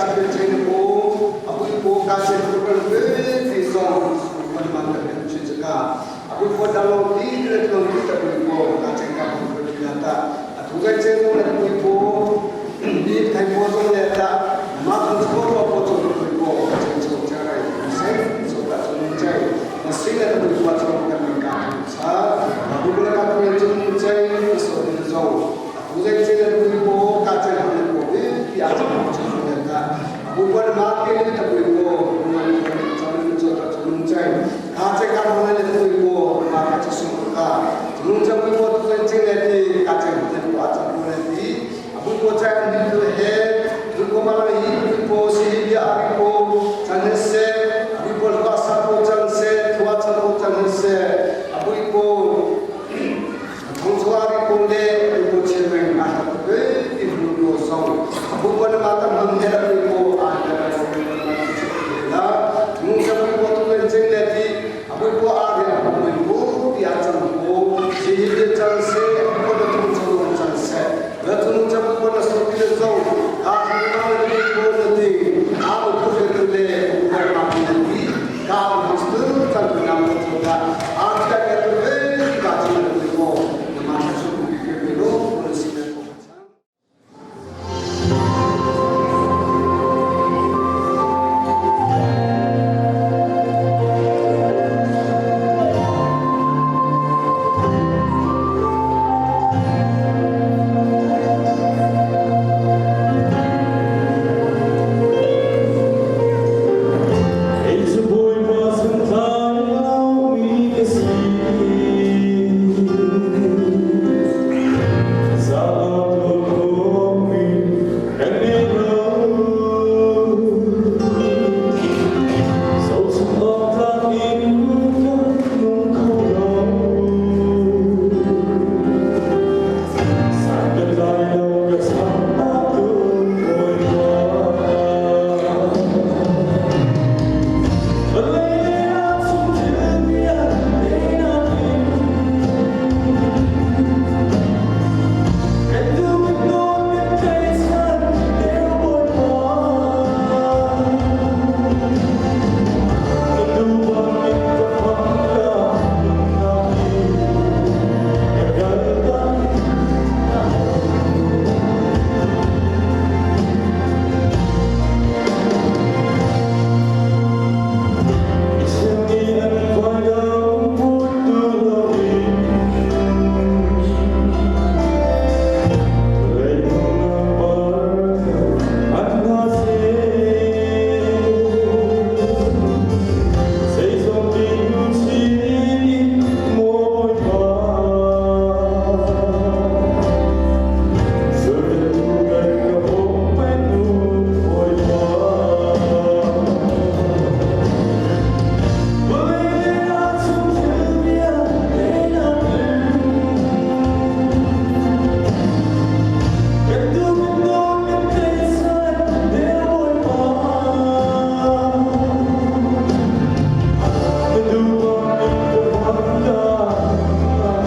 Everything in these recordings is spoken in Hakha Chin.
ka chen ko abui ko ka chen ko kan pe ti zong kan man kan kan chi chaka abui ko da lo ti le lo ti ta bui ko ka chen ka ko ko ti ta atu ga chen ko la bui ko ni thai ko zong le ta ma thang ko ko ko chu bui ko ka chen chu cha rai se so ta chu chai na sing la bui ko chu kan ka sa abu ko la ka ko chu chai so ni zo atu ga chen la bui ko ka chen ko ko ti a chu chu ta abu ko ma ke ni ta bui ko ma ni ko chu chu ta chu chai ka chen ka mo le bui ko ma ka chu su ka chu cha bui ko tu chen le ti ka chen ko ko a cha ko le ti abu ko cha ni tu he tu ko ma le hi bui ko si ya ari ko chan se abu ko ka sa ko chan se thua chan ko chan se abu ko thong chuari ko le ko chen meng a ta ko ti lu ko song abu ko ma ta man he la ko a ta ko la nung sa ko tu le chen le ti abu ko a re abu ko ti a chan ko ji hi chan se abu ko tu chan chan se la tu nung cha ko na so ti le zo a ha ma le ko le ti a ko ko le le ko ma le ti ka ko stu chan na mo tu ka a ti ka tu le ka chi le ko na ma su ku ke ke lo ko si le ko Kei cu Bawipa santlang laumi ka si. Zaang tuah kan ngei lo. Zohchuk awk tlak in kan nung kho lo. San ka tlai lo ka cham ahcun Bawipa. Vawlei ah chung thil vialte nakin kan duh kan nawl kan tlaihchan deuh Bawipa. Kan duh bangin ka fang ka nunnak hi ka kaltak hna. Misual nih an vainam put tu loin leilung par an hna seh. Zeizong ding chin maw Bawipa, Zultu kan ka bawm peng u Bawipa. Vawlei ah chung thil vialte nakin kan duh kan nawl kan tlaihchan deuh Bawipa. Ka duh bangin ka hmang ka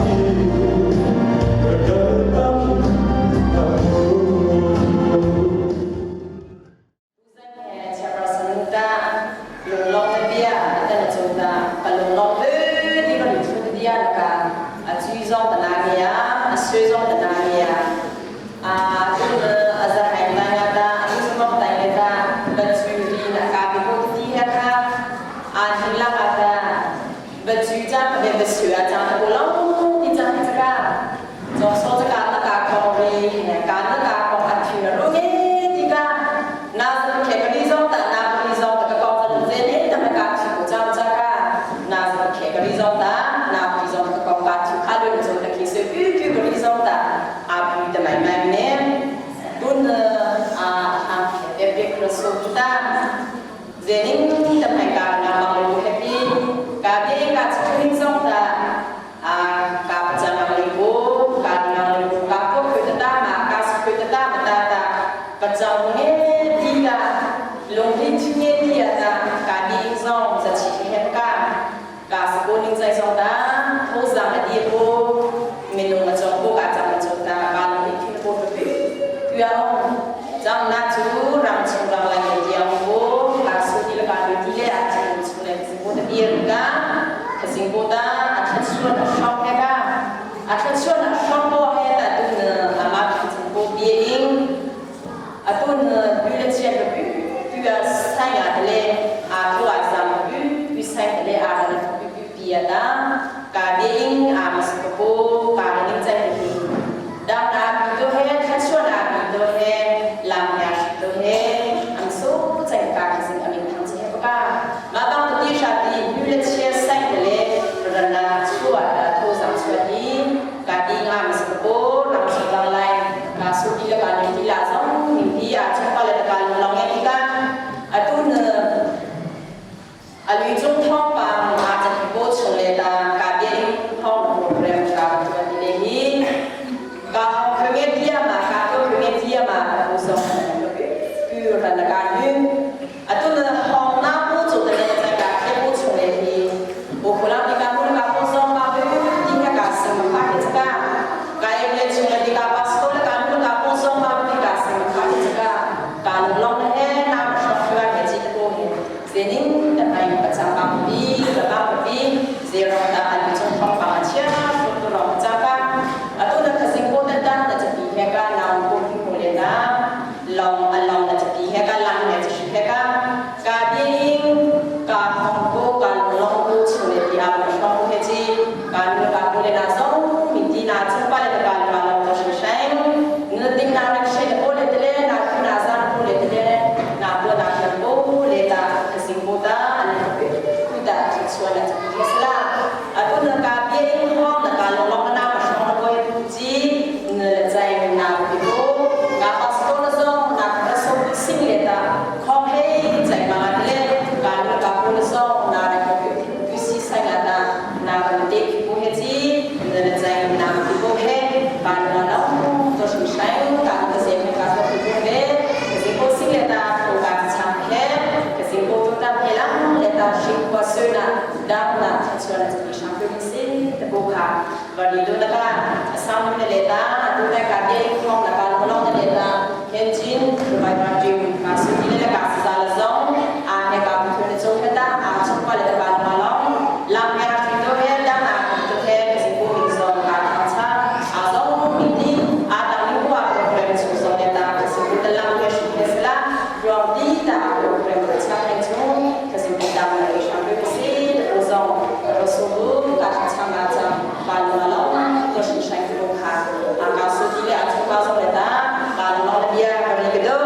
hi ka kaltak hna mu. Tuzan he chairperson ta lunglawm na bia atan a cung ta ka lunglawm ve ti ka lu na bia na ka a cui zong ta na ngia a sui zong ta na ngia a tun a za hai ta nga ta a lu mong tai le ta ba cui ri na ka bi ko ti ha kha a hin la ka ta ba cui cha pa be ba sui a cha ta ko long ti cha cha ka so so cha ka na ka ko ri ka na ka ko a thi na ru nge ti ka na zan khe ka ri zong ta na ri zong ta ka ko ta ze ne ta ma ka thi ko cha cha ka na zan khe ka ri zong ta na ri zong ta ka ko ka thi kha lu zong ta ki se pu pu ka ri zong ta a pu ta mai mai ne tun a a khe pe pe so ta zening ta mai ka na ma lu happy ka bi ka chu zong ta a ka pa ma lu bo ka na lu ka ko khu ta ta ma ka su khu ta ta ma ta ta pa chang nge ti ta lung ri thi nge ti ya ta ka bi zong za chi he ka ka su ko ning zai zong ta tho zang a di bo minung a chong bo ka chang a chong ta ka lung ri thi bo pi pu ya ong chang na chu rang chung rang lai sai ya le a thu a zam pu pu sai le a ra pu pu pi ya ta ka de ing a mas ko po ka ning chai hi dam na bi do he tha chuan a bi do he lam ya shi do he am so chai ka ka sing amin thang che ka ma bang ti sha ti yu le che sai le ra na chua tho zam chua hi ka di nga mas ko po lam chu lang lai ka su ti le ka ni ti la zong ni ti a chu pa le ka long ya ti ka atu ne အလူကျုံထောင်းပန်အာချတ်ကိုချုံလေတာကာဘင်းဟောင်းပရိုဂရမ်ကာတူတီလေဟီကာဟောင်းခငယ်တီယာမာကာတိုခငယ်တီယာမာဘူဆောင်ပြူရနကာနူအတူနဟောင်းနာပူချုံတဲ့တဲ့ကာခေပူချုံလေဟီဘူခလာဒီကာမူကာပူဆောင်ပါဘူဒီကာစမခါတဲ့ကာကာယလေချုံလေကာပတ်စတိုလကာမူကာပူဆောင်ပါဘူကာစမခါတဲ့ကာကာလုံလဟဲနာမရှော့ခွာတဲ့ချစ်ကိုဟဲ zening ta ai pachang pi ka ba pi zero ta an chung thong pa chia fu tu rong cha ka atu na khasing ko ta dan na cha pi he ka naw ko hi ko le na long a long na cha pi he ka lang ne cha shi he ka ka ding ka hong ko ka long ko chu le pi a ma shong ko he chi ka nu ka ko le na song mi ti na chu pa le ka ka long to shi sheng nu ding na na she ko le te le na ku na san ko le te le na ko na ko le ta khasing ko ta an ku ta chu na cha pi he sla atu na ka pi hong na ka long long na ma shong na ko chi ne le chai na pi ko ka pas ko na song na ka so sing le ta khong he chai ma le ka nu ka ko na song na na ko pi si sai na ta na ba te ki ko he chi ne le chai na pi ko he ka nu na to shin shai ka nu se me ka ko pi ko he ke ko sing le ta ko ka cham he ke sing ko to ta he la le ta shin ko se na dam na chu na chi sham pe si te ko kha ba ni do na ka sam ne le ta tu ta ka de khong na ka lo long ne le ta hen chin bai ba ti ka su ti le ka sa la zong a he ka bu thu ne chong ta a chong pa le ta ba ma long lam ya ti do he dam a to he ke si ko in zong ka ta cha a zong mi ti a ta ni ko a program chu zong le ta ke si ko ta lam ke shi ke sla rong ti ta program cha he chu ke si ko dam na sham pe si ko zong ro su bu ka cha ma cha ba lo long to shi shai ko kha a ka su ti le a chu ka zong le ta ba lo le bia ka ni ke do.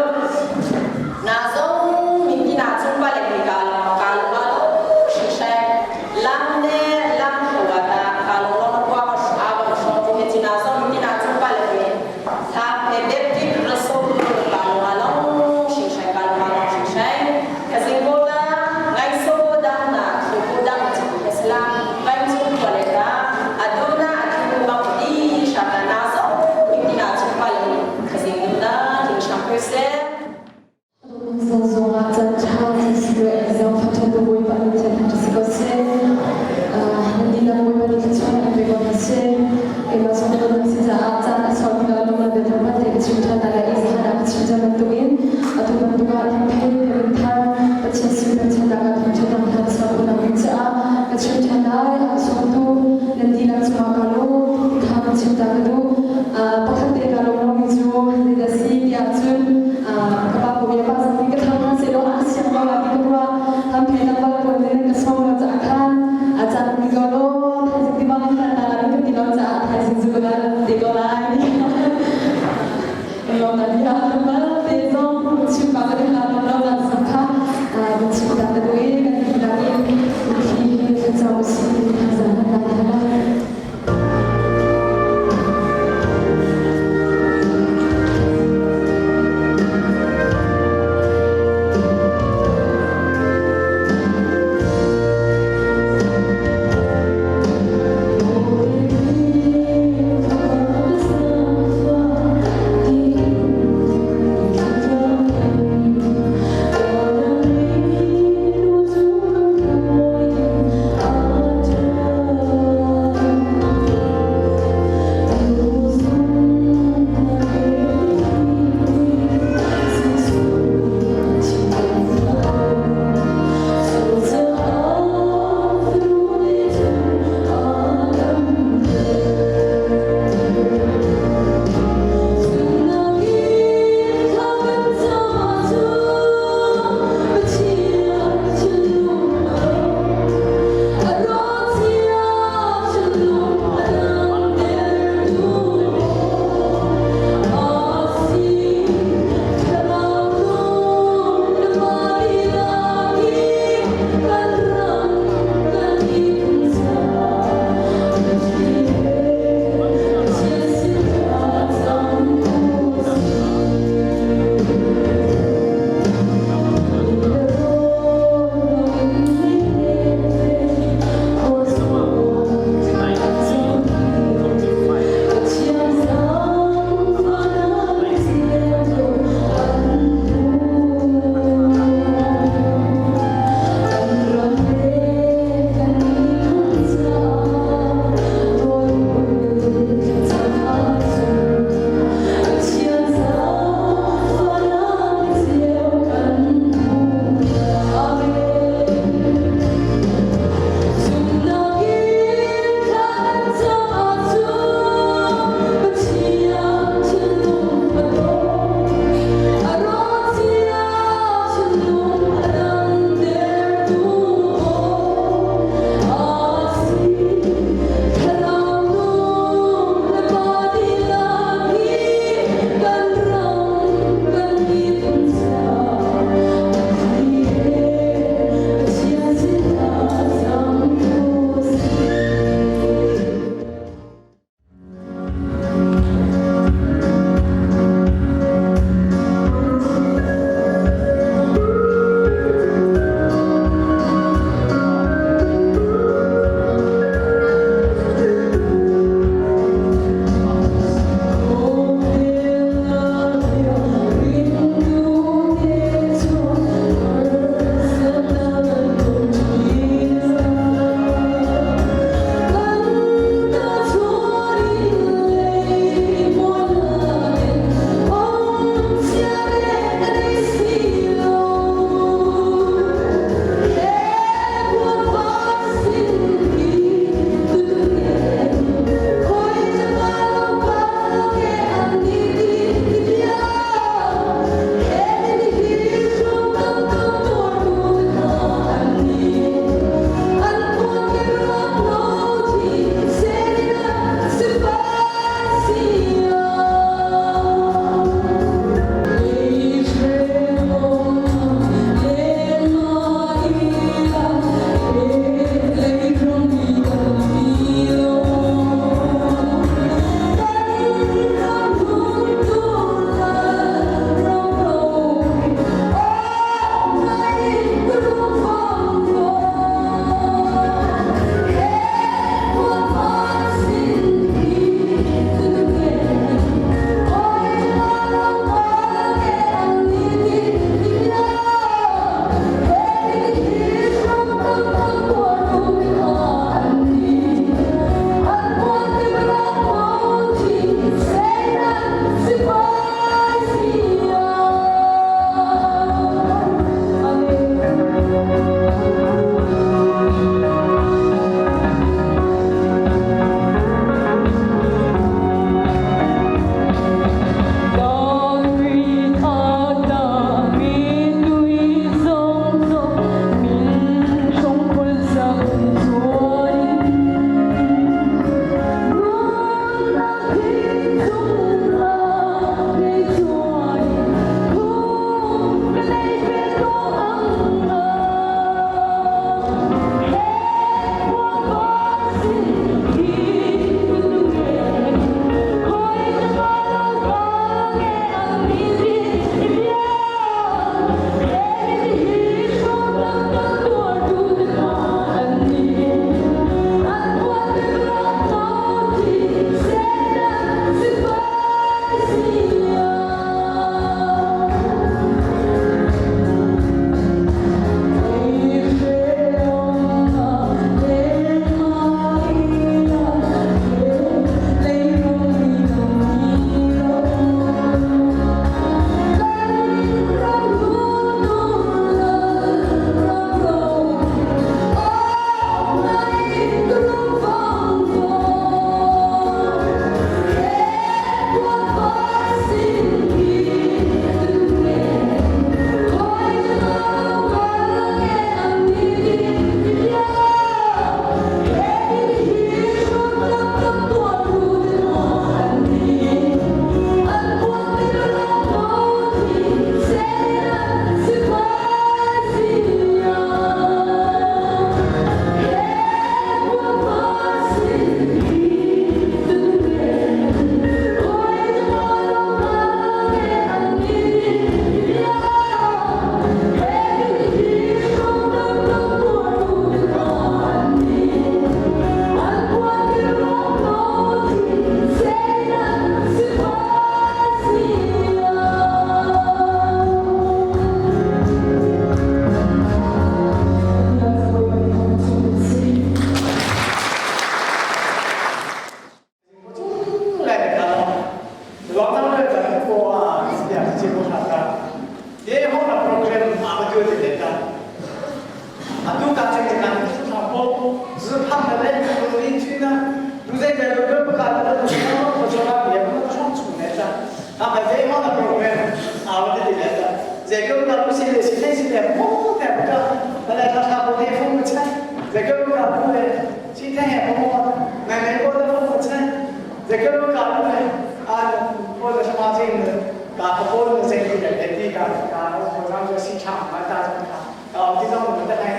ti zong ta he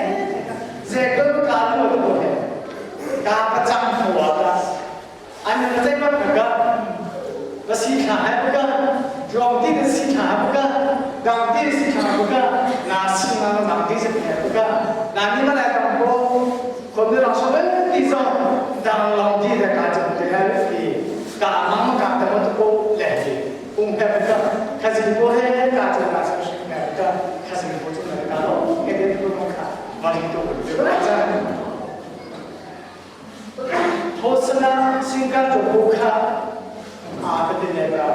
ze ko ka lu ko he ka pa chang thwa ka an na chai ma ka ka si tha hai ka drong ti na si tha ka dang ti si tha ka na si na dang ti si tha ka na ni ma la ka ko คนที่เราชอบตีซองดังลองที่แต่การจะเป็นอะไรที่การมั่งการแต่มันตัวแหลกองค์แพทย์ก็ข้าศึกตัวให้การจะมาสักแบบก็ข้าศึกตัวจะมาการเอเดนตัวของข้ามาถึงตัวเดี๋ยวอาจารย์โทษนะสิงการตัวบุคคอาเป็นเนี่ยก็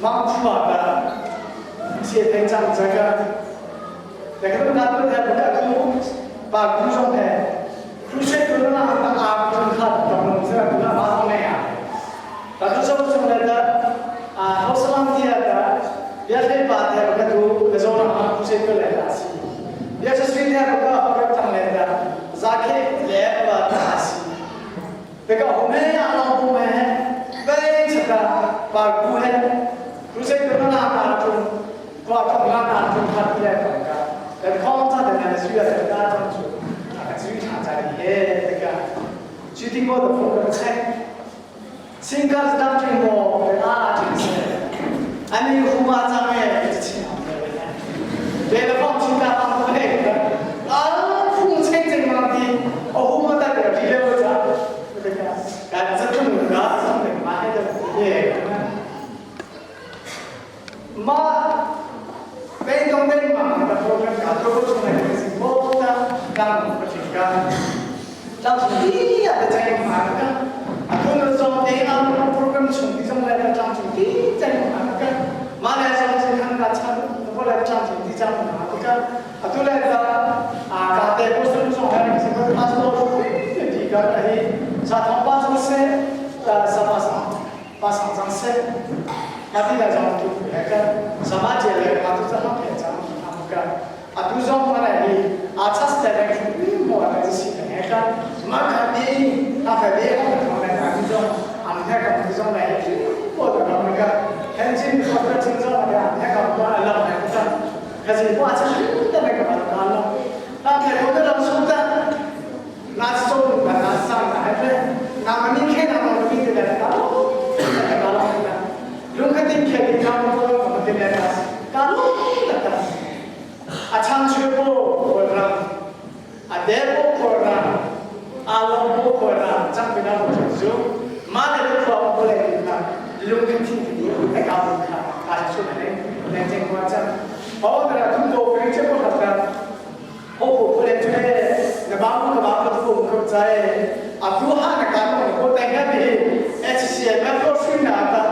มั่งชั่วก็เสียเป็นจังจังก็แต่ก็ต้องการตัวแทนก็คือปากผู้ชมแทน cruciate na ang ang khat tam se na ma ne ya ta tu so so na da a ho salam dia da ya the pa the ka tu ka zo na cruciate ko le la si ya sa swi dia ka ka ka tang le da za ke le ba ta si te ka ho me a lo bu me ba cha ka pa ku he cruciate ko na na tu ko ta na na tu khat le ka ka da khong cha da na swi ya da ta chu 在耶那个，具体我的风格菜，新高是当军我啊就是，俺们驸马长哎就亲对了，放心大放不那个，啊，父亲这么的，哦，驸马代表第六家，这个，干这种个，这种的妈的耶，妈，被动的嘛，那program 搞做不出来，是莫的，当不行干。张主第一的在马个，啊，可能说你啊，program 从地上来的张主第在马个，马来上是看个唱，后来张主第张马个，啊，都来的啊，个在不是说还是个他说第个哎，啥同巴中些，什么啥，巴上张些，马蒂来张主那个，什么节来马都在那边张他们个，啊，都说马来的，啊，他是在那个莫来是。maka di apa di apa na ki zo am tha ka ki zo na ko da ka ka hen jin ko ka jin zo na tha ka ko ala na ka ka jin ko a chi da na ka ba ka la na ke ko da su da na so na na sa na ha le na ma ni ke na ma ni de na ka ka ka la na lu ka tin ke di ka mo ko ma de na ka lu da ka a chang chu bo ko ra a de bo ko ra a long bo ko ra chang bi na bo chu ma le ko ko le na lu ka tin di ka ka ka ka chu na ne ne jeng ko cha o da tu do pe che ko ha ka o ko ko le chu ne na ba ko ba ko ko ko cha e a tu ha na ka ko ko ta ga bi H C M ko shu na ta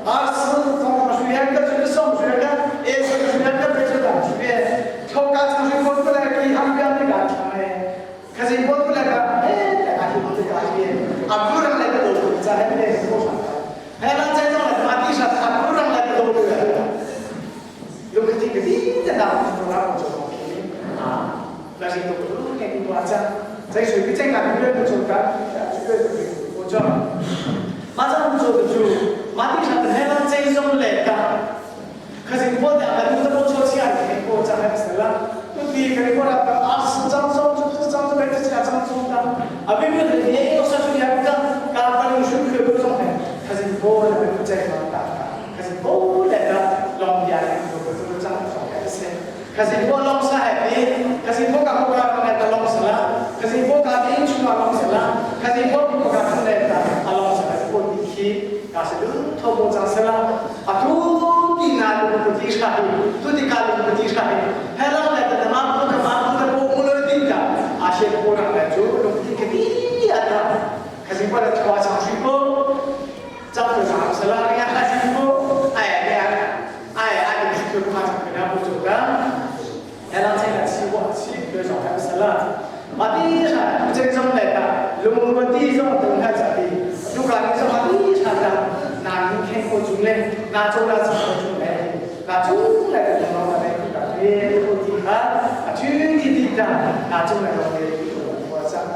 a s 从我水个就是送水个，也是水个被这个水，抽干从水过来给他们边那个哎，可是过来个哎，阿去不是阿去，阿不让来个都在那边多少，哎，那这种来马地上他不让来个都对，有个这个地在那，我那我就啊，那是都不给你多讲，在水比这个别人做干，这个我讲，马上做的就马地上的那个这种来的。可是我两个都都说起来，我讲还是了，都第一个过来20张钟，就是张钟来这几张钟的，啊，明明很年有说出来个，刚刚用水可不中的，可是我那个不在嘛大，可是我那个龙家的都都张钟还是，可是我龙是海边，可是我刚刚那个龙是了，可是我刚进去嘛龙是了，可是我不刚出来的，啊龙是还是我地区，但是都头部张是了，啊都。na lu ko ti sha tu ti ka lu ko ti sha he la la ta ma ko ka ma ko ta ko mo lo ti ka a she ko na la chu lu ti ke ti ya ta ka si ko la chwa chang shi ko chang ko chang sa la ya ka si ko ai ai ai ai ni shi ko ma chang na bu chu da he la chen la chi wo chi ke zong ka sa la ma ti sha chen zong le ta lu mo ti zong dong ka cha ti lu ka ni zong ma ti sha ta na ni ken ko chung le na chu la chang ko chung le 那中来的东西呢？个别个地方啊，具体的那中来的东西，我讲的。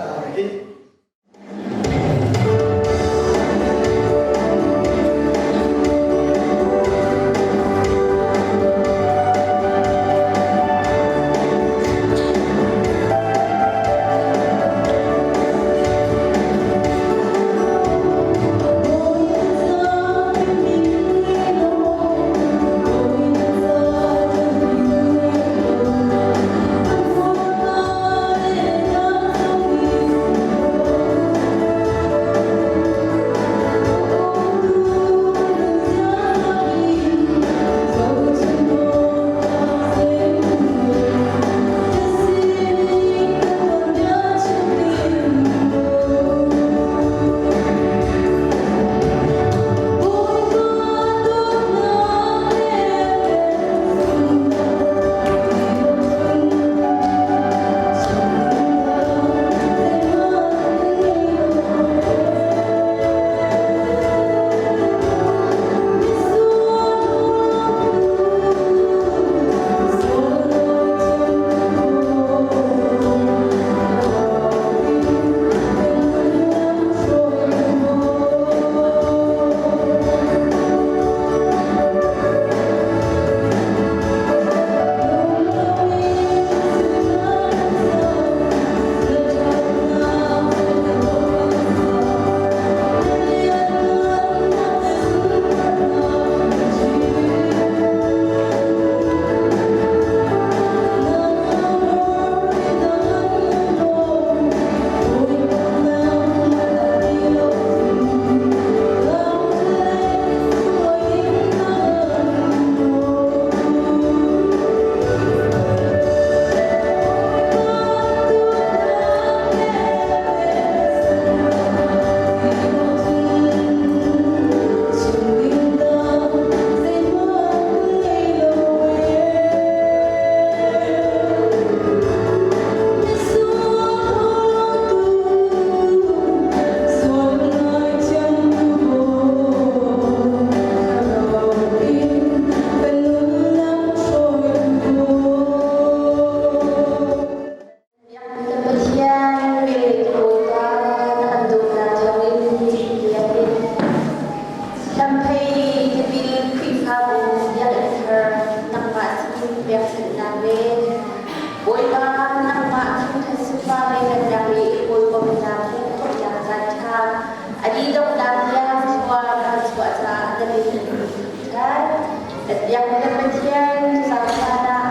Kan biakmi kan Pathian tuzaan ah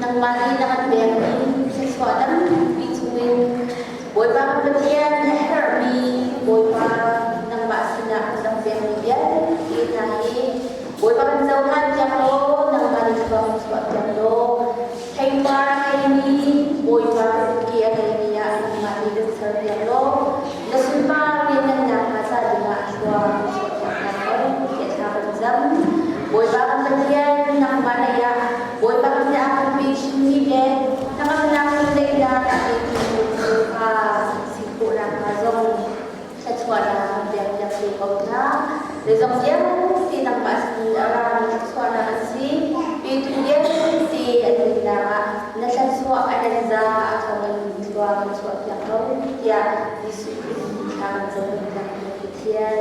nangmah nih na kan pekmi thluachuah tampi chungin Bawipa kan Pathian na herhmi Bawipa nangmah sinah kan rak pekmi vialte hna hi Bawipa kan cohlan piak law nangmah nih thlua kan chuah piak law theipar a ngeimi Bawipa ke a ngeimi ah nangmah nih kan ser piak law na sunpar lianngannak hna ca dingah thlua kan chuah piak hna ko tiah thla kan cam. Bawipa kan Pathian nangmah lei ah Bawipa kan a kan pe chinmi le hnangamnak le daihnak a petu kha si khawhnak hnga zong thluachuahnak kan pek piak ve ko hna. Zeizong vialte nangmah sin a rami thluachuahnak an si. Petu vialte an nunnak ah na thluachuah a nan za a thawngin thlua kan chuah piak ko tiah Jesuh Khrih thla kan cam kan Pathian.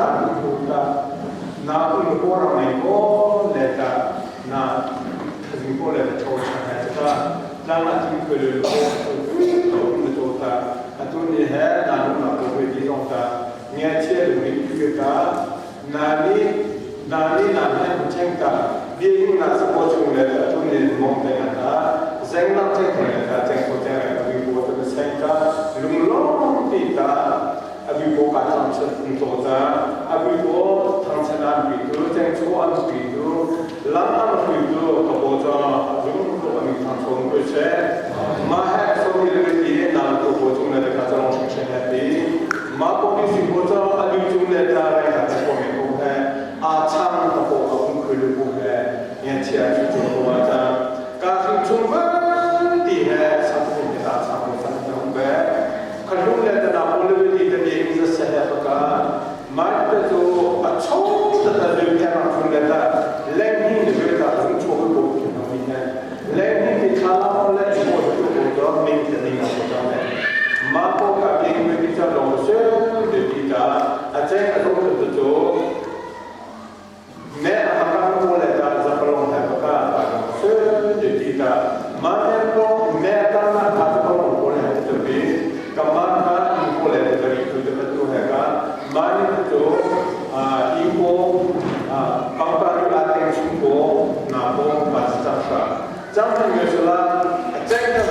na lu ta na un ko ra mai ko le ta na thazing ko le ta cho cha ha ta tlang a ting ko le ko to un to ta atu ni he na lu na ko we di zong ta nge che lu ni ki ta na ni na ni na he cheng ta bi ing na sa ko chung le atu ni mong te na ta zeng na cheng ko le ta cheng ko cheng le bi ko ta seng ta lung long ti ta abi ko ka thang chen ung to ta abi ko thang chen an bi tu cheng chu an bi tu lam an bi tu ka bo cha lung ko ami thang chong ko che ma ha so ni le ti na ko bo chung le ka cha long cheng chen ha ti ma ko ni si bo cha alu chung le ta ra ka cha ko me ko ha a chang ta ko ka ung khu lu ko ha ngen chia chu chu ko ma cha ka hing chung ba ti ha sa tu ni ta cha ko sa ta be khalung le ta na ko le ti ta ni ing za se ha ka ma ta chu a chong ta ta le ta ra chung le ta leng ni le ta chung chu ko ko ki na mi ha leng ni ti kha la le chu ko chu ko do ming ta ni na ko ta le ma ko ka bi me ti cha lo se de ti ta a chen a lo ta chu me a ka ko le ta za pa long ha ka ta se de ti ta ma ne ko me ta na ta pa long ko le ta bi ka ma ka in ko le ta ri tu ta tu ha ka ma ni tu a in ko a pa pa ri a te chu ko na ko ma sa sa 张腾有说了，这个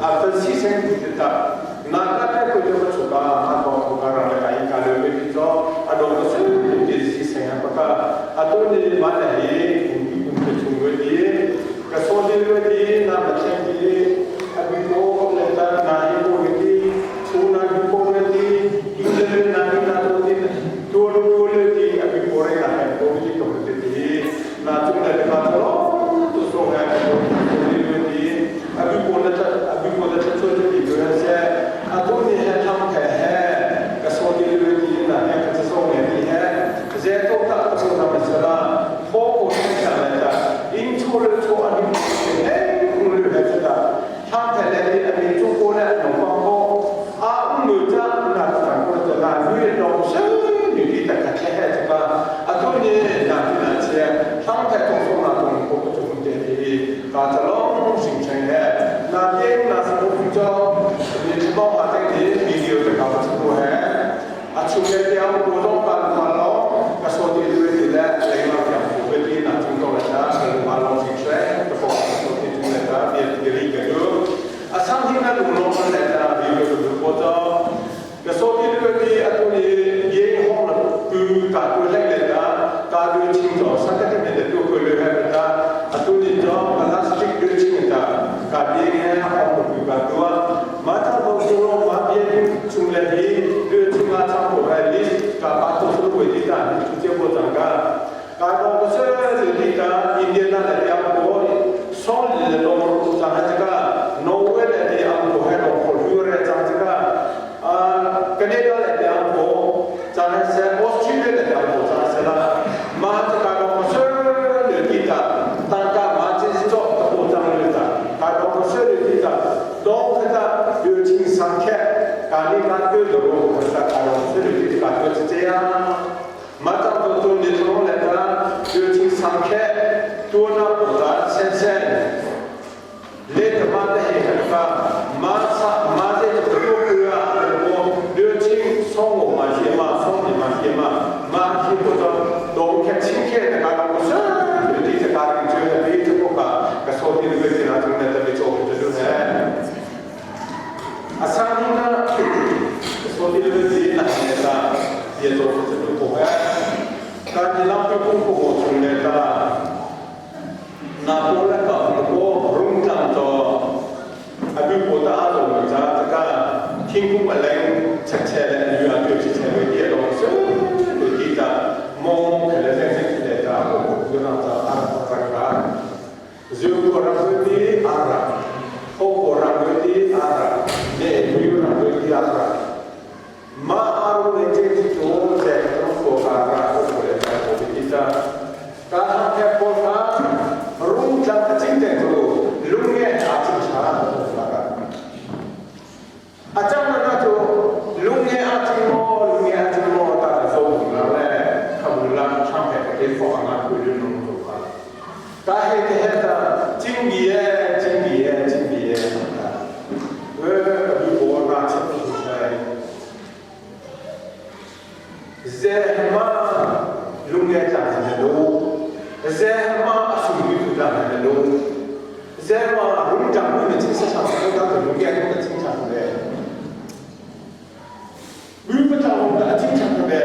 啊分析生的ta na ka ta ko jo chu ka ma ko ko ka ra ka i ka le be ti zo a do ko se ti si se ha pa ka a to ni ma le hi un ki un ke chung we ti ka so ni we ti na ma chen ti a bi ko le ta na hi ko we ti chu na bi ko we ti i le le na ni na to ti tu lu tu le ti a bi ko re na ha ko ti ko te ti na chung le ka to tu so ha ko ni we ti a bi ko le ta a bi ko le ta chu ti tu ha se a to ni he tham the he ka so ti le ti na he ka so ne ti he ze to ta to na ma sa la pho ko sa la ta in chu le chu a ni he ku le he ta tham the le ti a ni chu ko le no pa ko a un lu cha na ta ko ta na lu lo se ni ti ta ka che he ta a to ni na ti na che tham the to so na to ko ko chu te ti ka cha lo sing cheng he na bien na sa ko cho ni chu ba ma te ni video ta ka chu ko he a chu ke te au ko lo pa ma lo ka so ti lu ti le le ma ka ko pe ti na chu to la cha ka lu ma lo sing cheng ta ko so ti chu le ta bi ti ri ka lu a sang hi na lu lo ma le ta video ko ko cho ka so ti lu ti a tu ni ye hong la ku ka ku le le ta ka lu ching cho sa ka te me le tu ko le ha ta a tu ni cho plastic lu ching ta ka bi he hong ku ka tu ma ta bo chu lo ma bi chung le hi lu ching a chang ko ha li ka pa to su ko ti ta ni chu che bo chang ka ka bo ko se le ti ta india na le ya ko so le lo ro chang ha ka no we le ti am ko he lo ko hu re chang ka a Canada le ti am ko chang ha se Australia le ti am ko chang se la ma ta ka bo ko se le ti ta ta ka ma chi cho ta ko chang le ta ka bo ko se le ti ta dong ka ta yu ching sang khe ka ni ka tu do ro ko ta ka bo se le ti ka tu che ya ma ta to to ni to le ta yu ching sang khe tu na ko ta sen sen le ta ma ta he ka ka ma sa ma te to tu ku ya ko yu ching song wo ma xie ma song ni ma xie ma ma xie ko to dong khe ching khe ta ka ko se le ti ta ka ri che ha bi to ko ka ka so ti le ti na chung le ta bi cho ko tu he asanina so ti le ti na ne ta ye to ko tu ko ha ka ni la ko ko ko chung le ta na ko le ka ko rung tang to a bi ko ta a lo cha ta ka thing ku ma leng chak che le yu a tu chi che we ti lo se le ti ta mo mo ke le zeng zeng le ta ko ko yu na ta a ta ka zu ko ra ko ti a ra ho ko ra ko ti a ra ne yu ra ko ti a ra ma a ro le che ti to che ko ko ka ra ko ko le ta ko ti ta ka ha ke ko ka rung tlang a ching te tu lung nge a ching cha ko ka ka a chang na na chu lung nge a ching mo lung nge a ching mo ta ka so na le ma ku lu nong to ka ta he te he ta ching bi ye ching bi ye ching bi ye ta e bi bo ra cha pu sai ze ma lung ye ta na lo ze ma asu bi tu ta na lo ze ma rung jang ni ching sa sa ta ta lung ye ta ching cha le လူပတောင်ကအချင်းချမ်းပဲ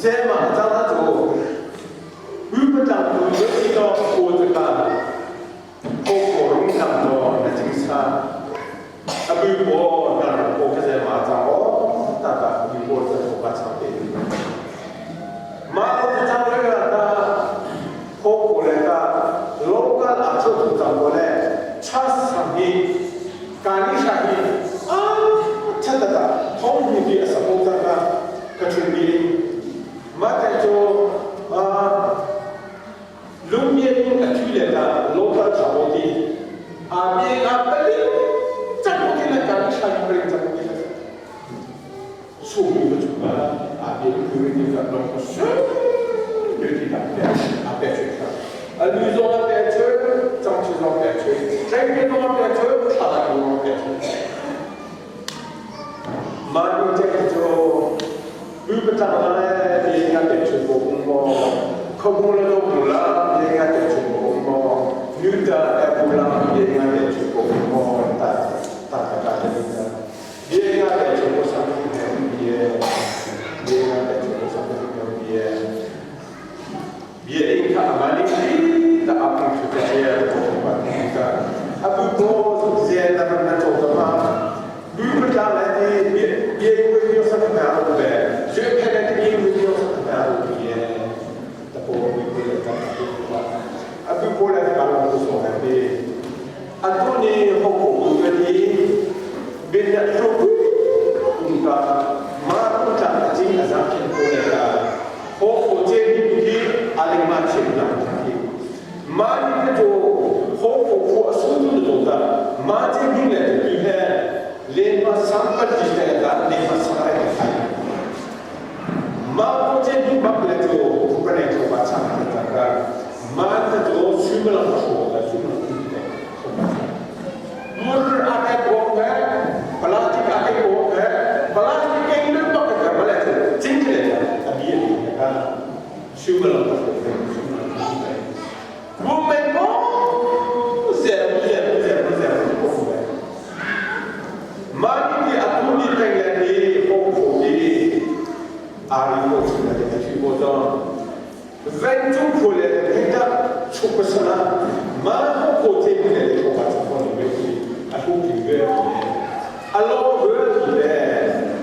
ဇဲမှာအကြောင်းအကျိုးလူပတောင်ကိုရည်တော့ကိုတကကိုကိုရုံးဆောင်တော့အချင်းစားအဘိဘောနာကိုကဇဲမှာကြောင်းတာတာဒီဘောတဲ့ကိုပါချတယ်မာတော့တောင်ရတာကိုကိုလည်းက local အချို့တောင်ကိုလည်းချတ်ဆံဟီကာနိရှာဟီအာချက်တာထုံးဒီအစပေါ်တာကချင်ဒီမတ်တဲ့ချိုအာလုံမြေင်းအထူးလေတာ local ချဘောတီအမေကပလီချက်ကိုကိလကာနိရှာဟီပရင်ချက်ကိုကိလဆိုပြီးတော့အမေကိုဒီကတော့ဆွေးဒီတာအပဲချာအလူဇောတဲ့ချေကြောင့်ချောတဲ့ချေတဲ့ကေတော့တဲ့ချေခါလာတော့တဲ့ချေမာနုတဲ့ချိုဘူပတာလာတဲ့ငါတဲ့ချေကိုမောခဘုလတော့ဘူလာတဲ့ငါတဲ့ချေကိုမောနျူတာအဘူလာတဲ့ငါတဲ့ချေကိုမောတာတာတာတဲ့ဒီငါတဲ့ချေကိုစမ်းနေတယ်ဒီငါတဲ့ချေကိုစမ်းနေတယ် Bien ka amani ta apu chu ta ya ko pa ka apu ko ze na na to ta ma bu pa ta la di bien ko yo sa na ro be je pe na di ko yo sa na ro bi ye ta ko bi ko le ta ko pa apu ko la ta ko so ha be atu ni ho ko ko ni bin ya ro ku ka ma ko ta ji na za ken ko le ka ho ko je ni bi alima chin na ki ma ni to ho ko ko asu tu to ta ma je ni le bi he le ma sam pa ji te ta le ma sam ra ka ma ko je ni ba le to ko pa ne to ba cha ta ka ma te to su ma la ko ta su ma ku te ko ba cha mur a ke ko he plastic a ke ko he plastic ke ni ba ka ma le to chin le ta bi ye ka ရှုမလို့ရှုမလို့ဘုမေဘောဇေဇေဇေဇေကိုပဲမာနီအတူဒီတိုင်လည်းဟိုကိုဒီအာရီကိုချင်တဲ့ဒီဘောတော့ဗန်တူခိုလေတဲ့တာချုပ်ပစနာမာဟိုကိုတေနေတဲ့ကိုပါချပေါ်နေပြီအခုဒီပဲအလောဘလေ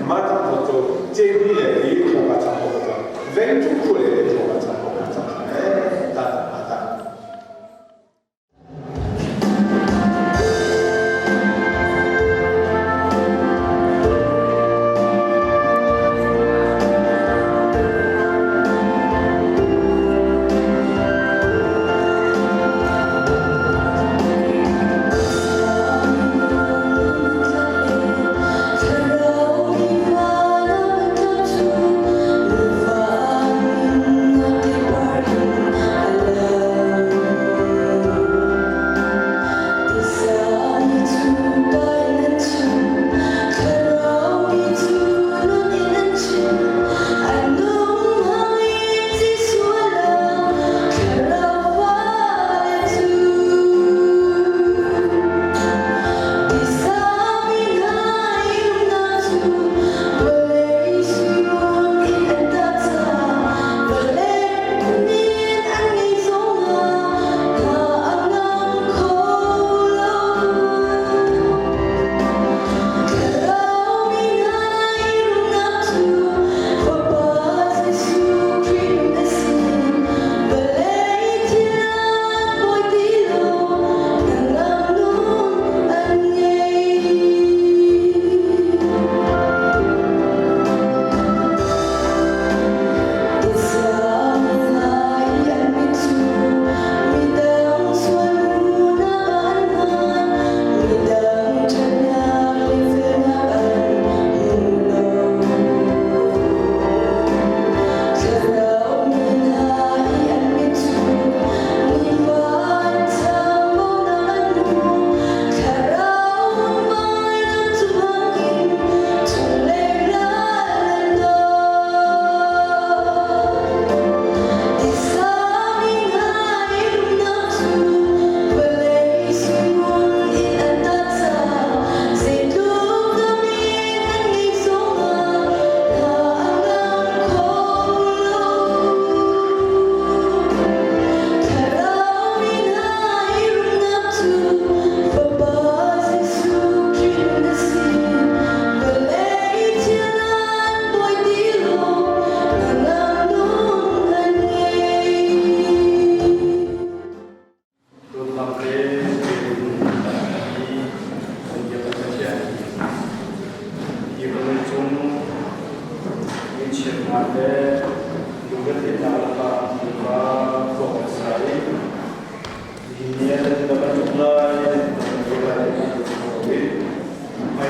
မာတာတော့ကျေပြီးလေဒီကိုပါချပေါ်တော့ဗန်တူခိုလေတဲ့ကိုပါချပေါ်တာတာတာ Thank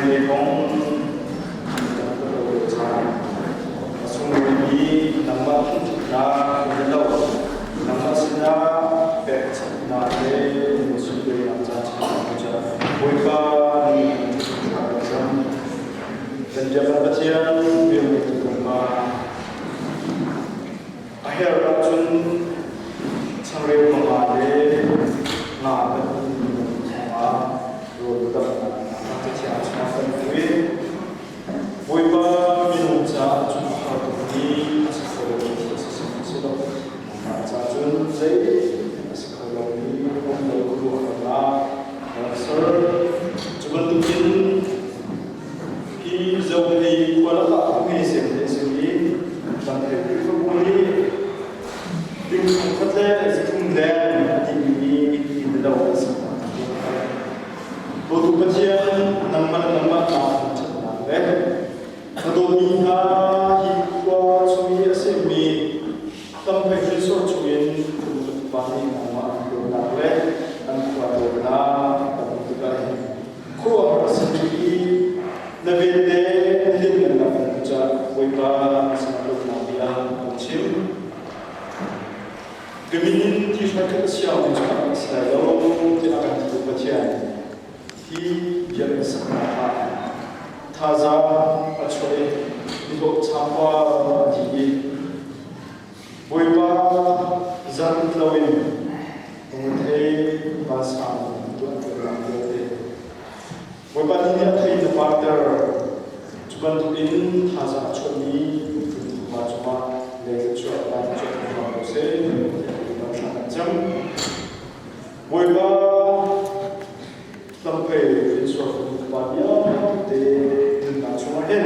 Hmailei kong a sunglawimi nangmah thangṭhatnak in lo nangmah sinah pekchanhnak le sunlawinak ca chungah Bawipa nih thla kan cam. Kan biakam Pathian biakmi Pa a herh ahcun changreu panga le nga kan chungah rawl damnak cathiang chungah kan hmu i Bawipa minung caah cun a har tukmi a si kho lomi thil a si lo. Nangmah caah cun zei a si kho lomi um lo khuaruahharnak na rak ser. Cu bantukin hi Zophei khua lakah hme sem te a simi Lamphei Khrihfabu nih ting thongkhat le zathum leng a timi inn lo an sak. Dawtu Pathian, nangmah le nangmah naa thangṭhatnak le na dawtmi hna hi khua chung i a semmi tamphei hrinsor chungin nulepa nih nangmah an dawtnak le an khua dawtnak kan hmuh tikah hin khuaruahhar a simi i na vel le na lianngannak kan hmuh caah Bawipa na sinah lawmhnak bia kan chim. Ka min in ti hraikhat a siangmi cu a si lai lo tiah a kan titu Pathian hi biakinn saknak ah thazaang a chuah i nihlawh changpa a ti i Bawipa zan loin lungthei vansang tuanṭuannak vialte Bawipa nih a thei na parter. Cu bantukin thazaang a chuahmi pa cungah lei thluachuah van chuah hram ko seh tiah Bawipa thla kan cam. Bawipa lamphei riansual pa vialte nunnak chungah hin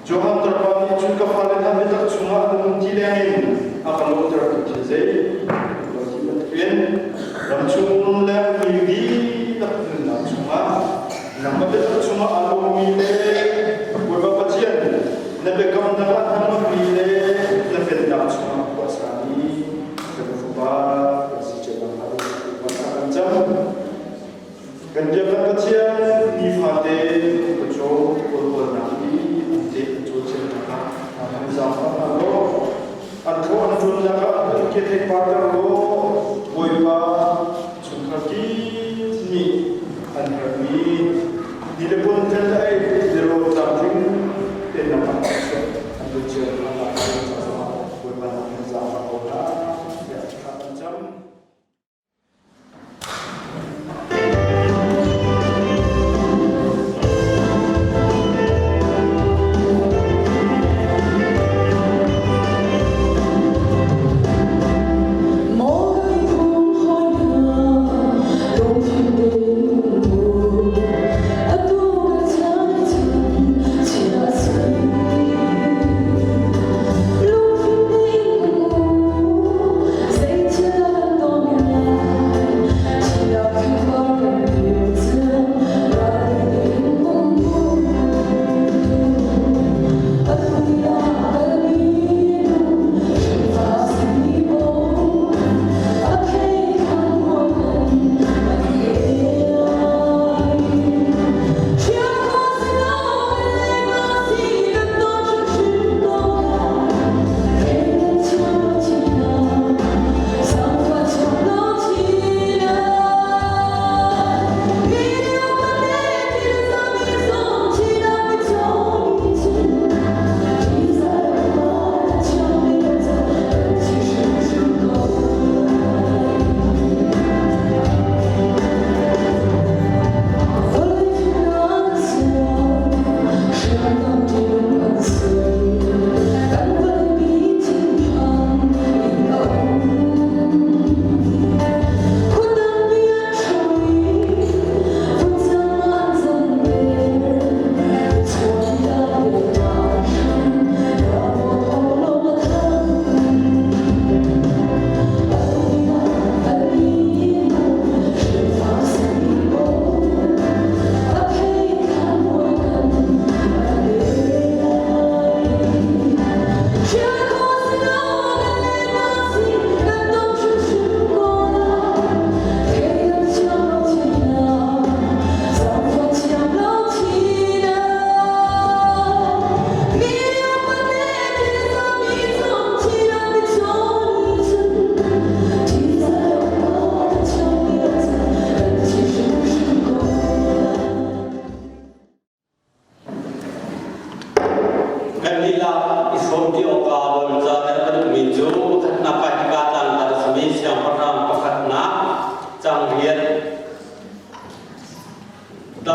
Johan tarpa nih cun ka fale hna biatak chungah an um ti lengin a ka lawhtertu thil zei lo ti bantukin ramchung le mi dihlak nunnak chungah nangmah biatak chungah aa lawmmi le Bawipa Pathian na biakamnak ah hnangammi le na pennak chungah khuasami kan fapa kan si cio nakhnga Bawipa kan cam. Kan biakam Pathian nifate ka caw kawlkawlnak i an te an cawlcangnak ah an zaangfah hna law an thaw an ṭunnak ah an ke theihparter law Bawipa chungkhar kip nih an herhmi ni le pun ṭhen le ei le rawl tlamtling pennak ah an lut cio hna lai Bawipa nak zaangfah ko hna tiah thla kan cam. Maw.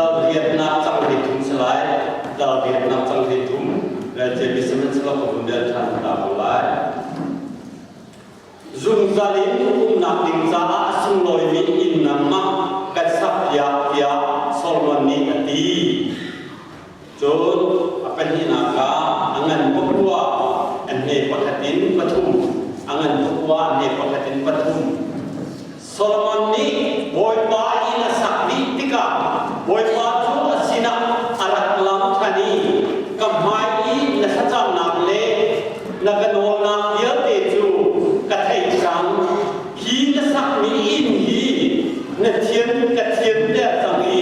Dal riatnak cang 33 si lai. Dal riatnak cang 33 le cemi sihmanhsehlaw ka vun rel ṭhan ta ko lai. Zungzal in umnak ding caah a sunglawimi inn nangmah kan sakpiak tiah Solomon nih a ti. Cun a pahnihnak ah a ngan pakua an hne pakhat in pathum, a ngan pakua an hne pakhat in pathum. Solomon nih Bawipa inn a sak dih tikah Bawipa cu a sinah a rak lang ṭhan i ka hmai i na thlacamnak le na ka nawlnak vialte cu ka theih cang. Hi na sakmi inn hi na thian ka thianter cang i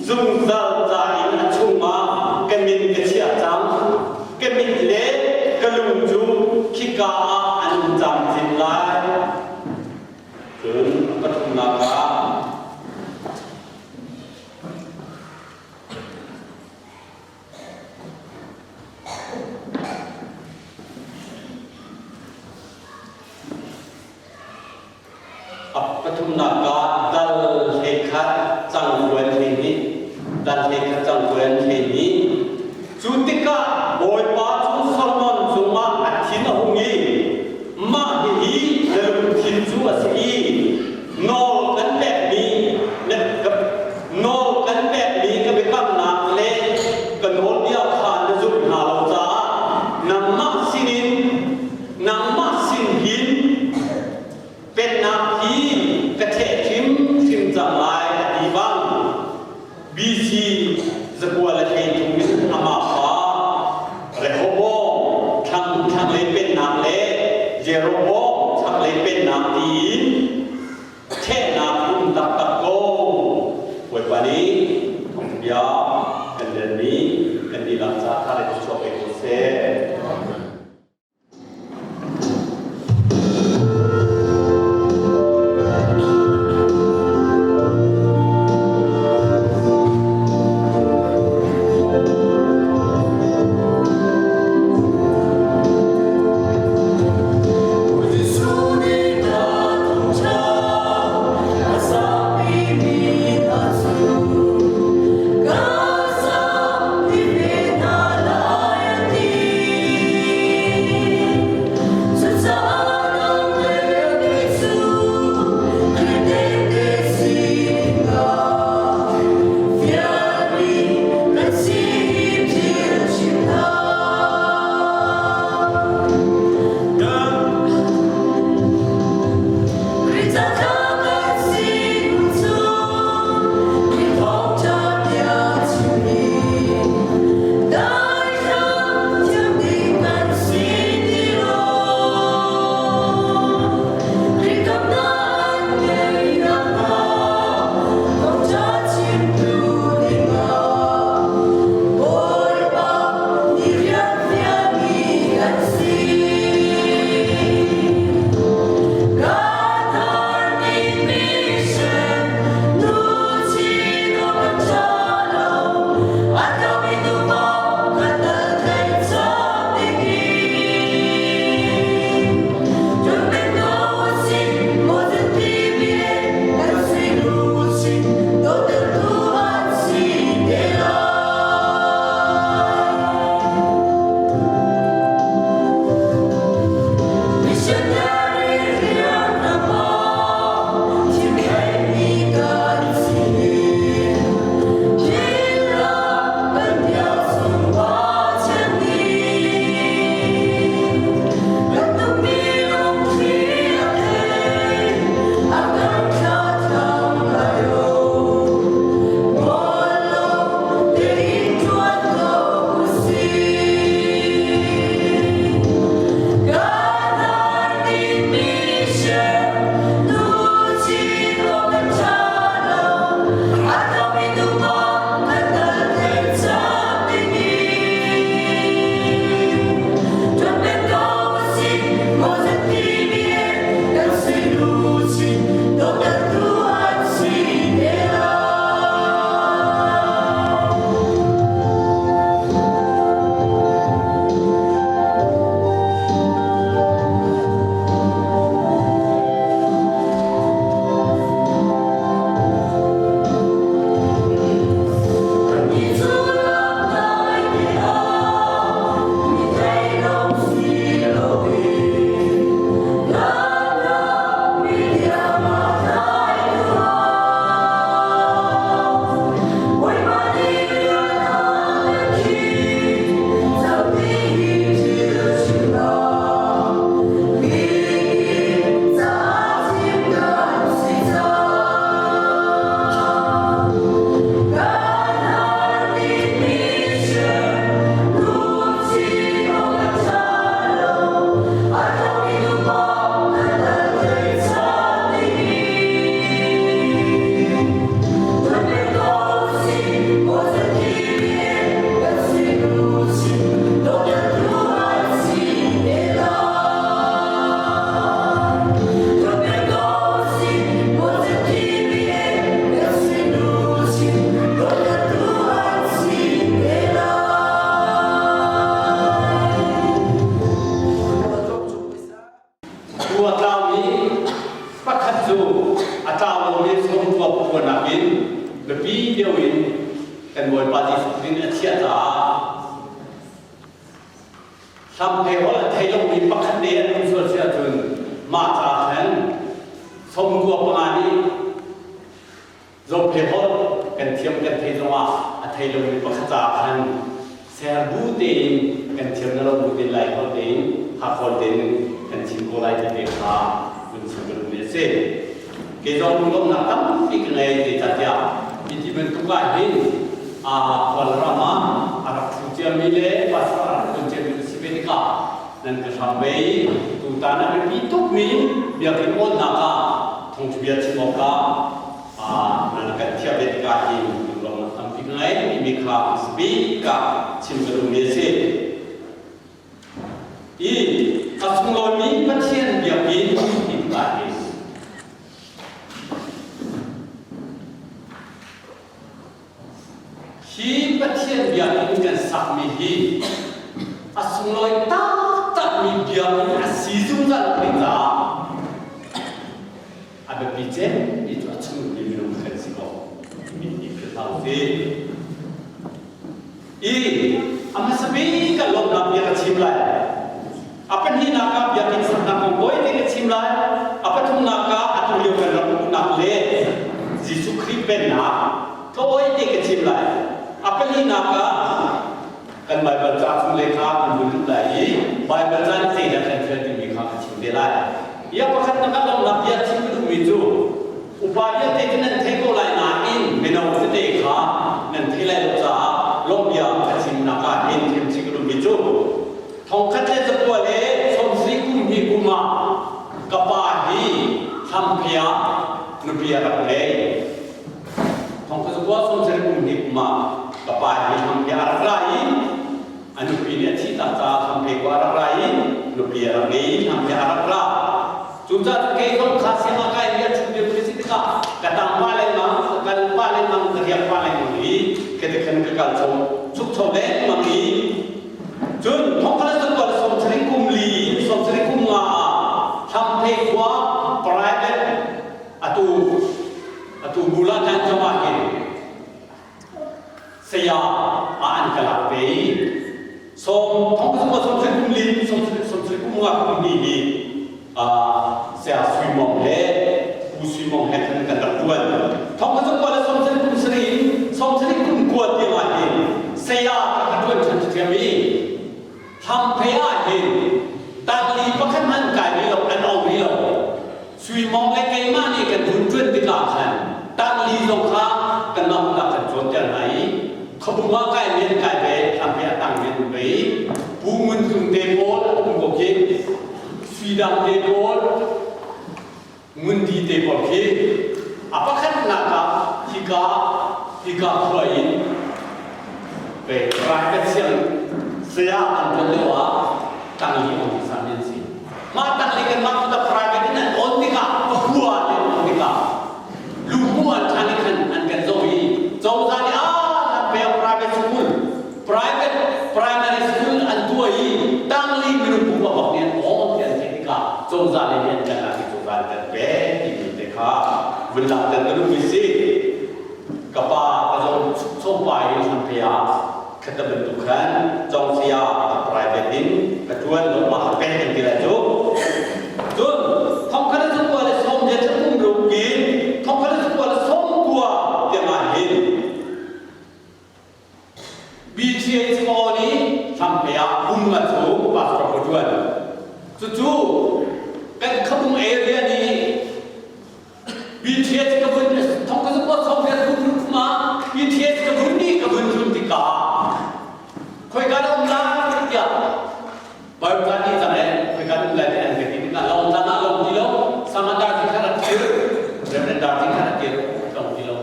zungzal ca in a chungah ka min ka chiah cang. Ka mit le ka lung cu khika ah an um camcin lai. Cun a pathumnak ah A pathumnak ah dal 11 cangkuan 12, dal 11 cangkuan 12. Cu tikah Bawipa cu Solomon cungah a thin a hung i mah hihi na lungthin cu a si i nawl kan pekmi nawl kan pekmi ka biakamnak le ka nawlbia kha na zumh hna lo caah nangmah sinin nangmah sin hin pennak hi ka ṭheh hrimhrim cang lai a ti bang BC 913 in amah pa Rehoboam thlang thlanglei pennak le Jeroboam chaklei pennak tiin ṭhehnak um taktak ko. Bawipa nih thawngṭha kan relmi kan dihlak ca kha le chuak ve ko seh. cu a tlau lomi sawmkua pakua nakin biapi deuh in kan Bawipa Jesuh Khrih nih a chiah caah hlamphei holh a thei lomi pakhat te an um sual si ahcun mah ca khan sawmkua panga nih Zophei holh kan thiam kan thei zongah a thei lomi pakhat caah khan ser bu tein kan thiam na lo bu tein Lai holh tein Hakhawl tein kan chim ko lai ti te kha vun chim ka duhmi a si. Kei zong lunglawmhnak tampi ka ngei zeicahtiah hi ti bantuk ah hin a Kawlram ah a rak ṭhu ciami le pastor a rak ṭuan ciami ka si ve tikah nan ka hram ve i tutan a biapi tukmi biakinn awnnak ah thawngṭhabia chim awkah nan kan thiah ve tikah hin lunglawmhnak tampi ka ngei timi kha bik ah chim ka duhmi a si. I a sunglawimi Pathian biakinn ti tikah hin Hi Pathian biakinn kan sakmi hi a sunglawi taktakmi biakinn a si zungzal ding caah a biapi cem mi cu a chung mi minung kan si ko timi hi philh hlah usih. I a hmasa bik kan lawmhnak bia ka chim lai. A pahnihnak ah biakinn saknak kong tawi tein ka chim lai. A pathumnak ah atu lio kan ram uknak le Jesuh Khrih pennak tawi te ka chim lai. A palinak ah kan Baibal ca chung le kha kan vun lut lai i Baibal ca nih zeidah kan fial timi kha ka chim te lai. Ia pakhatnak ah lawmhnak bia chim ka duhmi cu upa vialte cu nan thei ko lai nain mino tete kha nan thei lai lo caah lawmhbia ka chimnak ah hin chim chih ka duhmi cu Thongkhat le zakua le sawmsarih kum hi kum ah ka pa hi thlamphei ah nupi a rak ngei. Thongkhat zakua 90 kum hi kum ah ka pa hi thlamphei a rak ra i a nupi nih a thih tak caah thlamphei khua a rak ra i nupi a rak ngei i thlamphei a rak ra. Cucaah cun kei zong kha siangah kai i a ṭhut lio ka si tikah ka tang pa lengmang, ka kal pa lengmang, ka riak pa lengmang i ka ti khan ka kal cho, chuk cho lengmang i Cun thongkhat le zakua le 70 kum li 70 kum nga ah Hlamphei khua private atu atu bula tan zong ah hin saya ah an ka lak ve i sawm thongkhat zakua 70 kum li 70 kum nga kum ni hi saya Sui Mong he Pu Sui Mong he khan kan rak tuan. Thongkhat zakua le 70 kum sarih in 70 kum kua tiang ah hin saya ka ka tuan ṭhan ṭhiam i hlamphei ah hin tangli pakhat hmanh kai rih lo an ong rih lo. Sui Mong le keimah nih kan hun ṭuan tikah khan tangli zong kha kanmah hun ah kan cawnter hna i khuabung ah kai men kai ve hlamphei ah tang men ve i Pu Ngun Tlung te pawl a um ko khi Suidang te pawl Ngundi te pawl khi a pakhatnak ah hika hika khua in pe private siang saya an tuan lio ah tangli on san an si. Mah tangli kan mah kuta private in an on tikah pahua an on tikah luhmu an ṭhan i khan an kan zoh i cozah nih ah nan pek private school private primary school an tuah i tangli minung pumpak bak nih an awn ti an theih tikah cozah le nih an kan lak i cozah nih kan pek timi te kha vun langhter ka duhmi si ka pa ka zong chungpa in hrampe ah khata bantuk khan congsia private in ka tuan lo ma ka pek kan ti lai cu cun thongkhat le zakua le sawm le kum ruk in thongkhat le zakua le sawm kua tiang ah hin BTHO nih hrampe ah um nga cu pastor ko tuan cucu kan khabung area nih BTH ka vun thong ka zakua sawm le kum ruk kuma BTH ka vun nih ka vun tlun tikah khoika na um lai tiah Bawipa nih cang eh khoika na um lai ti an ka ti tikah lawng tlang ah lawng ti lo Samandar ti khan a kir Reverend Dar ti khan a kir lawng ti lo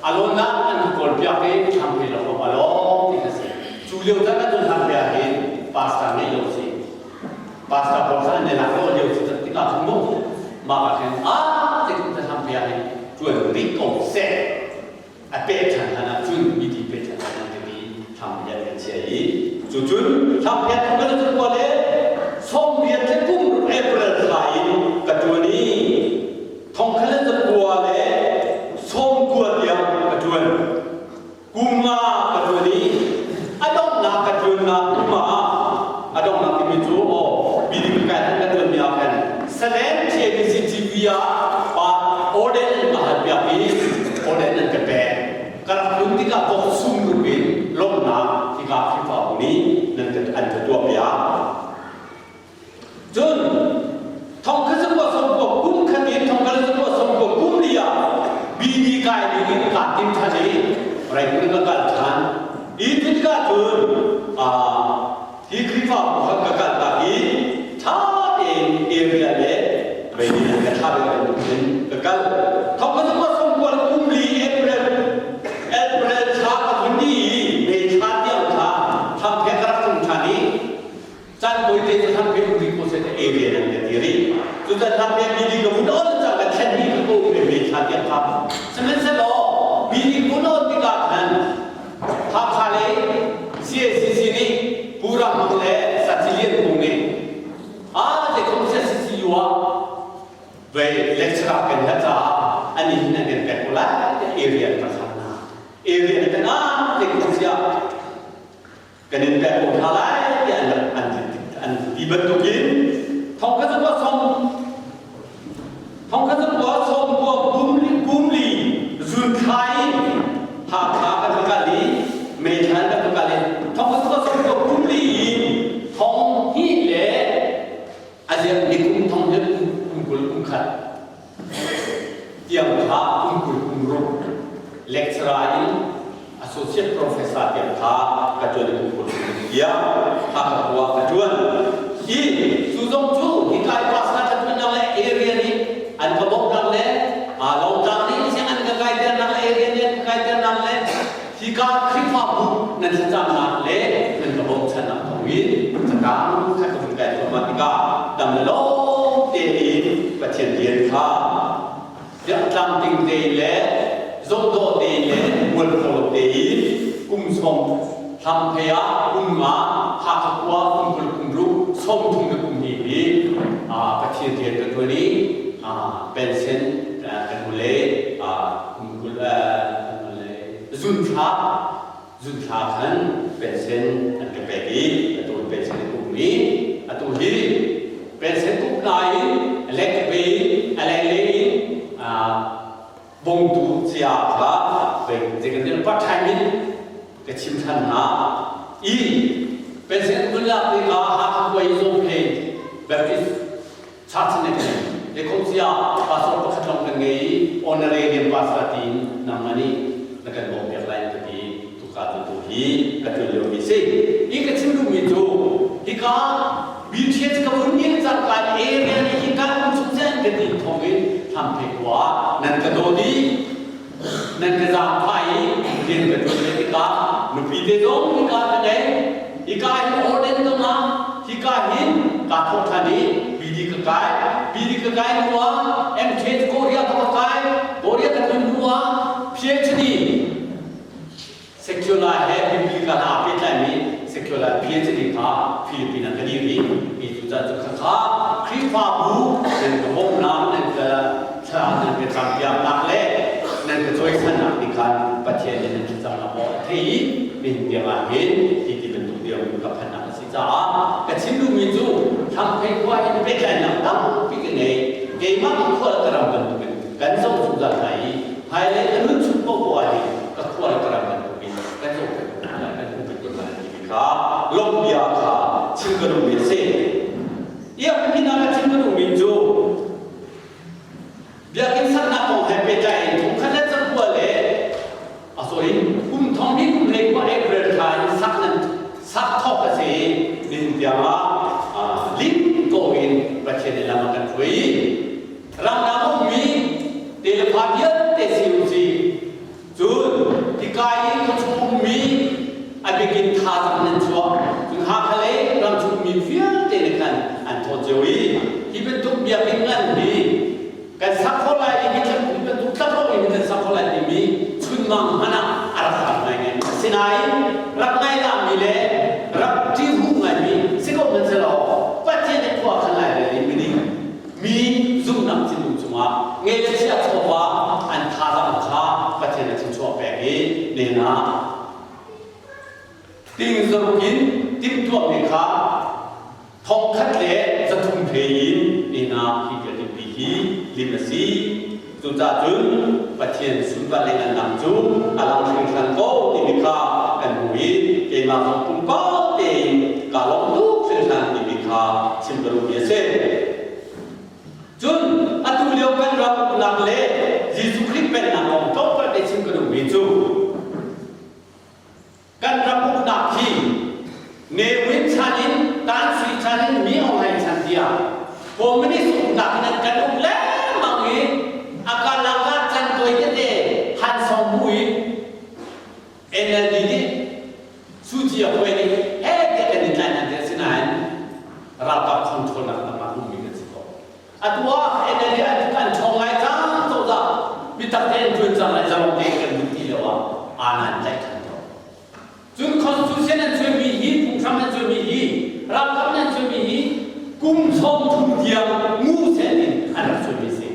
alon ah an ka kawl piak i thlang pe lo a lawng ti kha si cu lio caan ah cun hlan pe ah hin pastor ngei lo si pastor pawl kha an i lak lo lio si tikah khan mu mah ah khin ah ti khin thlang pe ah hin tuan rih ko seh a peh ṭhan hlan ah cun miti peh ṭhan hlan ah timi thlampiat kan chia i cu cun thlampiat kan kan cun le 90 le kum April thla in ka ṭuan i thongkhat le thla tiang kha. Sihmanhsehlaw meeting kun on tikah khan Hakha lei CACC nih Pu Ram Mang le Saci Lian Kung nih a zeikhom CCU ah vei lecturer kan herh caah an inn an kan pek ko lai tiah area an rak hal hna. Area an kan ah zeikhom siah kan in pek ko hna lai tiah an an an ti bantukin thong kha cu som thong kha cu som kua kum li kum li zun thla in Hakha kan va kal i Meithlan kan va kal i thong kha cu som kua kum li in thong hnih le a ziang ni kum thong hi kum 20 kum khat tiang kha kum 20 kum ruk lecturer in associate professor tiang kha ka ṭuan i kum 20 kum tiang kha ka khua ka ṭuan. Hi cu zong cu hika i pastor ka ṭuannak le area nih an ka bawmhnak le Lawngtlang nih siang an ka kaiternak le area nih an ka kaiternak le hika Khrihfabu nan thlacamnak le nan ka bawmchannak thawngin cakang khat ka vun kai thluahmah tikah dam le lawm tein Pathian rian kha tlamtling tein le zohdawh tein le mualpho lo tein kum sawm hlamphei ah kum nga Hakha khua kum 20 kum ruk 30 le kum hnih hi Pathian rian ka ṭuan i pension kan hmu le kum 20 kan hmu le zunthla zunthla khan pension an ka pek i atu pension ka kum i atu hi pension kum na in lek pe in a leng le in bongtu cia kha zei kan ti part time in ka chim than hna i pension kun lak tikah Hakha Kuai Zawng Phei Baptist Church ne kan le kho cia pastor pakhat lawng kan ngei i honorarium pastor tiin nangmah nih na kan bawm piak lai ka ti tuka tu tu hi ka tul lio mi si. Hi ka chim duhmi cu hika BTS ka vun ngil cangka area nih hika um chung zen ka ti thawng in thlam phei khua nan ka dawt i nan ka zaangfah i rian ka ṭuan ve tikah nupi te zong hika ka ngei. Hika hin orden ka ngah, hika hin kaa thawh ṭhan i BD ka kai. BD ka kai hnu ah MK Korea ka va kai. Korea ka tlun hnu ah PhD secular he biblical aa pehtlaimi secular PhD kha Philippines ah ka dir i mi cu ca cu khakha Khrihfabu nan ka bawmhnak nan ka thla nan ka campiaknak le nan ka cawisannak nih khan Pathian nih nan thlacamnak aw a thei i nihin tiang ah hin hi ti bantuk dirhmun ka phannak a si caah ka chim duhmi cu Thangphei khua in pehtlaihnak tampi ka ngei. Keimah ka khual ka ram bantukin kan zoh zungzal hna i hmailei ka nun chung paohpaoh ah hin ka khual ka ram bantukin kan zoh peng ko hna lai, kan hmu peng ko hna lai timi kha lawmhbia kha chim ka duhmi a si. Iak hin ah ka chim ka duhmi cu Biakinn saknak kong he pehtlai in thongkhat le cangkua le a sorry kum thong hnih kum hlei kua April thla in sak nan sak thawk a si i nihin tiang ah lim ko in Pathian nih lam a kan hruai i ramdang a ummi telefa vialte si u si. Cun hika i khuachung ummi a bikin thazaang nan chuah. Cun Hakha lei ramchung mi vialte nih khan an thawt cio i hi bantuk biakinn ngan hi kan sak khawh lai i hi bantuk tlaklawng in kan sak khawh lai timi chunmang hmanh ah a rak har ngaingai. Asinain rak ngailami le rak ṭihhu ngaimi si ko hmanhsehlaw Pathian nih khua khan lai rel in mining Mi zumhnak thinlung cungah ngei le chia chawva an thazaang kha Pathian a thluachuah pek i nen ah ting zaruk in timhtuahmi kha thongkhat le 300 hle in nen ah hi biakinn hi lim a si. Cucaah cun Pathian sunpar le ngannak cu a lang hringhran ko timi kha kan hmu i keimah zong pumpak tein kaa lawm tuk hringhran timi kha chim ka duhmi a si. Cun atu lio kan ram uknak le Jesuh Khrih Pennak kong tlawmpal te chim ka duhmi cu Kan ram uknak hi Ne Win chan in Tan Sui chan in Mi Aung Hlaing chan tiang communist uknak in an kan uk lengmang i a karlak ah chan tawi tete Han Song bu in NLD nih Suu Kyi a huai nih he tiah kan i tlai hna ti a si nain ralkap control nak tangah ummi kan si ko. Atu ah NLD an ṭhawng ngai cang cozah. Biatak tein ṭuan cang lai zalong tein kan duh ti lo ah aana an tlaih ṭhan tawn. Cun constitution an suaimi hi, phunghram an suaimi hi, ralkap an suaimi hi kum 30 tiang ngu seh in an rak suaimi a si.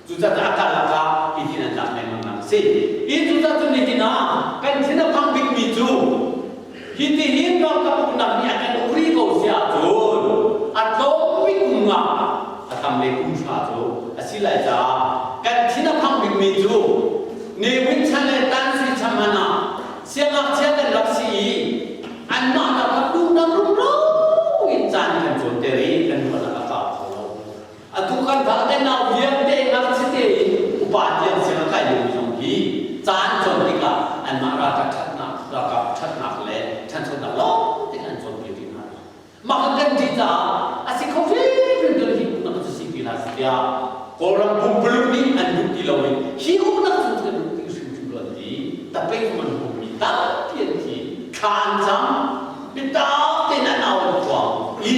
Cucaah a karlak ah hitin an tlak lengmang nak a si. Hi cucaah cun nihin ah kan thin a phang bikmi cu hitihin ralkap uknak nih a kan uk rih ko si ahcun a tlawm bik kum nga a tam le kum hra cu a si lai caah kan thin a phang bikmi cu Ne Win chan le Tan Sui chan hmanh ah siangngakchia kan rak si i anmah ralkap duhnak rumro in caan kan cawnter i kan ruahnak a kau kho lo. Atu kan fa kan nau vialte ngakchia tein upa tiang siang a kai liomi zong hi caan cawn tikah anmah ralkap ṭhatnak ralkap ṭhatnak le ṭhanchonak lawng tein an cawnpiak rih hna. Mah kan kan ṭih caah a si kho hrimhrim ti lo hi uknak cu si ti hlah seh tiah Kawlram pumpuluk nih an duh ti lo i hi uknak cu kan duh ti hrimhrim lo an ti. Tapei zong an hmumi tampi an thi. Thla an cam. Biatak tein an au an khuang i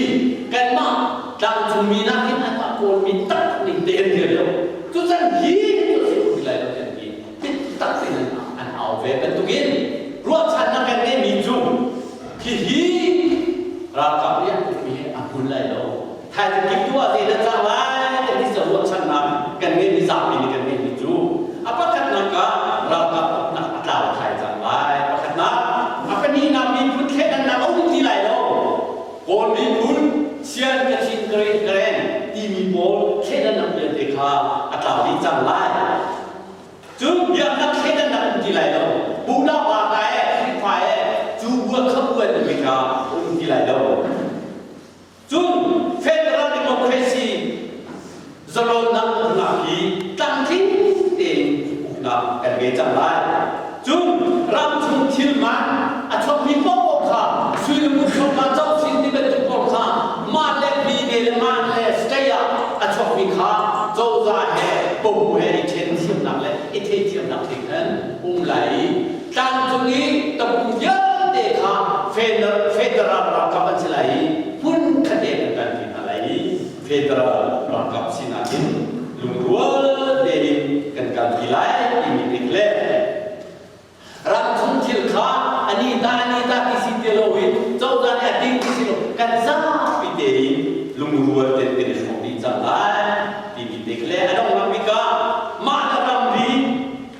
kanmah tlangcungmi nakin anmah Kawlmi taktak ning te an dir lio. Cucan hi cu a si kho ti lai lo ti an ti. Biatak tein an au ve bantukin ruahchannak kan ngeihmi cu hihi ralkap nih an ukmi hi a hmun lai lo. Thaizing kip tu ah zeidah cang lai kan ti ruahchannak kan ngeihmi zapi nih kan ngeihmi cu a pakhatnak ah ralkap uknak a tlau thai cang lai. Pakhatnak, a pahnihnak miphun thleidannak a um ti lai lo. Kawl miphun Sian Kachin Karen Karen timi pawl thleidannak vialte kha a tlau dih cang lai. Cun biaknak thleidannak um ti lai lo. Buddha pa ka e, Khrihfa e, cu bua kha bua timi kha um ti lai lo. Cun federal democracy zalonnak uknak hi tlamtling tein uknak kan ngei cang lai. Cun ramchung thil man a chuakmi paohpaoh kha sui le ngun chuakma cosin ti bantuk pawl kha mah le mine le mah le state ah a chuakmi kha cozah he pomu he i ṭhen thiamnak le i theithiamnak thei khan um lai i tlangcung i tapung vialte kha federal ralkap an si lai i hmun khat in an kan ti hna lai i federal ralkap sinak in lungrual tein kan kalpi lai timi tik le ramchung thil kha ani ta ani ta ti si ti lo in cozah nih a ding ti si lo kan zapi tein lungrual tein kan i hrawm dih cang lai timi tik le a dongnak bik ah mah le ramri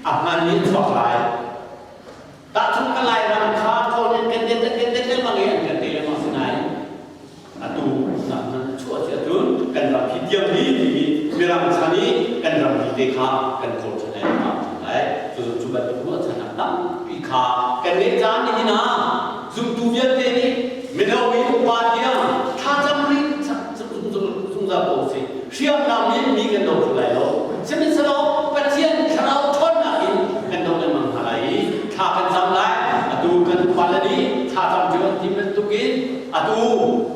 a hman in chuak lai Tahchung kan Lairam kha kawl in kan det kan det lengmang i an kan te lengmang si nain atu nak nan chuah si ahcun kan ram hi tiang hi timi Mirang chan i kan ram hi te kha kan kawl ṭhan lai ram lai cu cu bantuk ruahchannak tampi kha kan ngeih caan nihin ah zumtu vialte nih mino i upa tiang thlacam rih zungzal ko usih hriamnam in mi kan do kho lai lo sihmanhsehlaw Pathian thlarau ṭhawnnak in kan do lengmang hna lai i thla kan cam lai. Atu kan fale nih thla cam ṭio an tim bantukin atu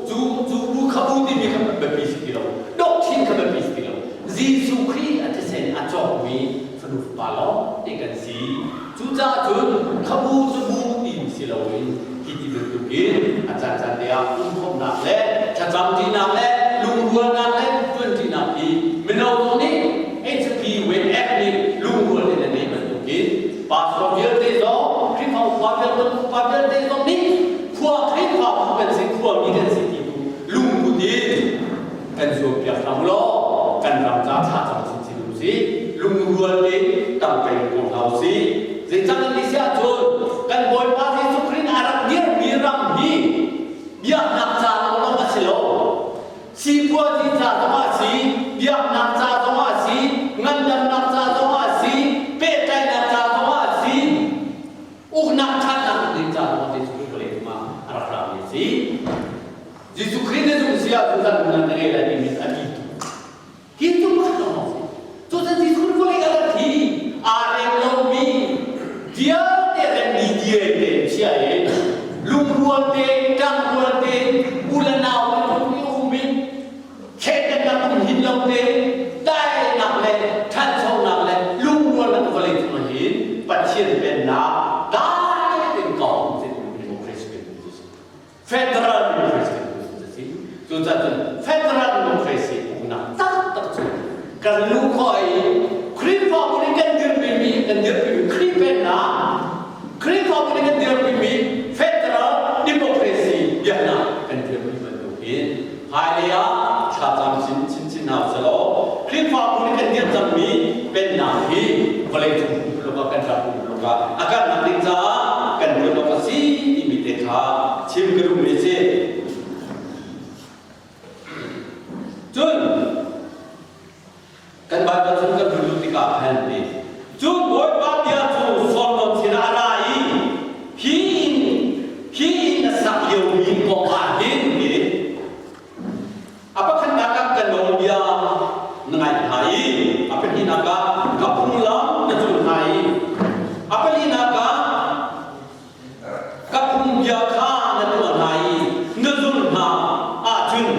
cu cu bu kha bu timi kha biapi si ti lo, doctrine kha biapi si ti lo. Jesuh Khrih a thisen a cawkmi fanu fapa lawng te kan si. Cucaah cun kha bu cu bu ti si loin hi ti bantukin a caancaan te ah pumkhawmhnak le thlacamṭinak le lungrualnak le ṭuanṭinak hi mino zong nih HP WebApp nih lungrual in a neih bantukin pastor vialte zong Khrihfa upa vialte upa vialte zong nih khua Khrihfabu kan si khuami kan si ti tu lungput in kan zuampiak hram law kan ram ca thlacam chinchin u sih lungrual in tam peng ko hna u sih zeicah kan ti si ahcun kan Bawipa Jesuh Khrih a rak dirmi ram hi biaknak ca lawnglawng a si lo sipuazi ca zongah a si biaknak ca zongah a si ngandamnak ca zongah a si pehtlaihnak ca zongah a si uknak ṭhatnak ding ca zongah Jesuh Khrih vawlei cungah a rak rami a si Jesuh Khrih na zumh si ahcun kan nunnak na ngei lai timi a ti tu. Hi cu pakhat lawng si. Cucu Jesuh Khrih vawlei a rat hi aa rem lomi vialte remmi diai te chia in lungrual te, ṭangrual te, u le nau bantuk i um in thleidannak um hin lo te, dainak le ṭhanchonak le lungrualnak vawlei cungah hin Pathian pennak dai tein kau um democracy kan duh cu si. Federal democracy kan duh cu si. Cucaah cun federal democracy. Vawleicung pumpuluk ah kan ram pumpuluk ah a karhnak ding caah kan ṭuan awk a si timi te kha chim ka duhmi a si. Cun kan Baibal chung kan hun luh tikah khan ti cun Bawipa bia cu Solomon sinah a ra i hi inn hi inn a sak liomi kong ah hin ti A pakhatnak ah ka nawlbia na ngaih hna i a pahnihnak ah ka phunglam na zul hna i a palinak ah ka phungbia kha na tuah hna i na zulh hna ahcun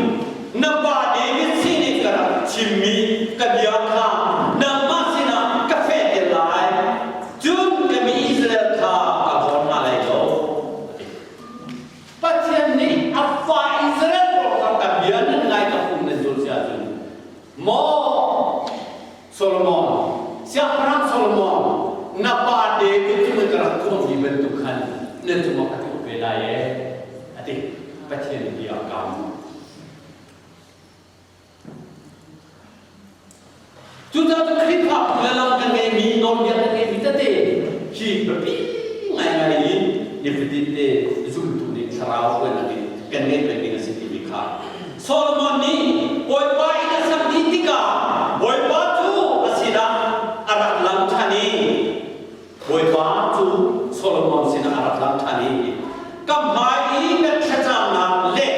na pa David sin i ka rak chimmi ka bia kha nangmah sinah ka fehter lai, cun ka mi Israel kha ka hlawn hna lai lo. Pathian nih a fa Israel pawl kha ka bia nan ngai ka phung nan zul si ahcun maw Solomon siangpahrang Solomon na pa David cu na ka rak tuahmi bantuk khan na cungah ka tuah ve lai ee a ti. Pathian bia kam. Cucaah cu Khrihfa phung le lam kan ngeihmi, nawlbia kan ngeihmi tete hi biapi ngaingai in nifatin te zumtu nih thlarau hruainak in kan ngeih peng ding a si timi kha Solomon nih Bawipa inn a sak dih tikah Bawipa cu a sinah a rak lang ṭhan i Bawipa cu Solomon sinah a rak lang ṭhan i ka hmai i na thlacamnak le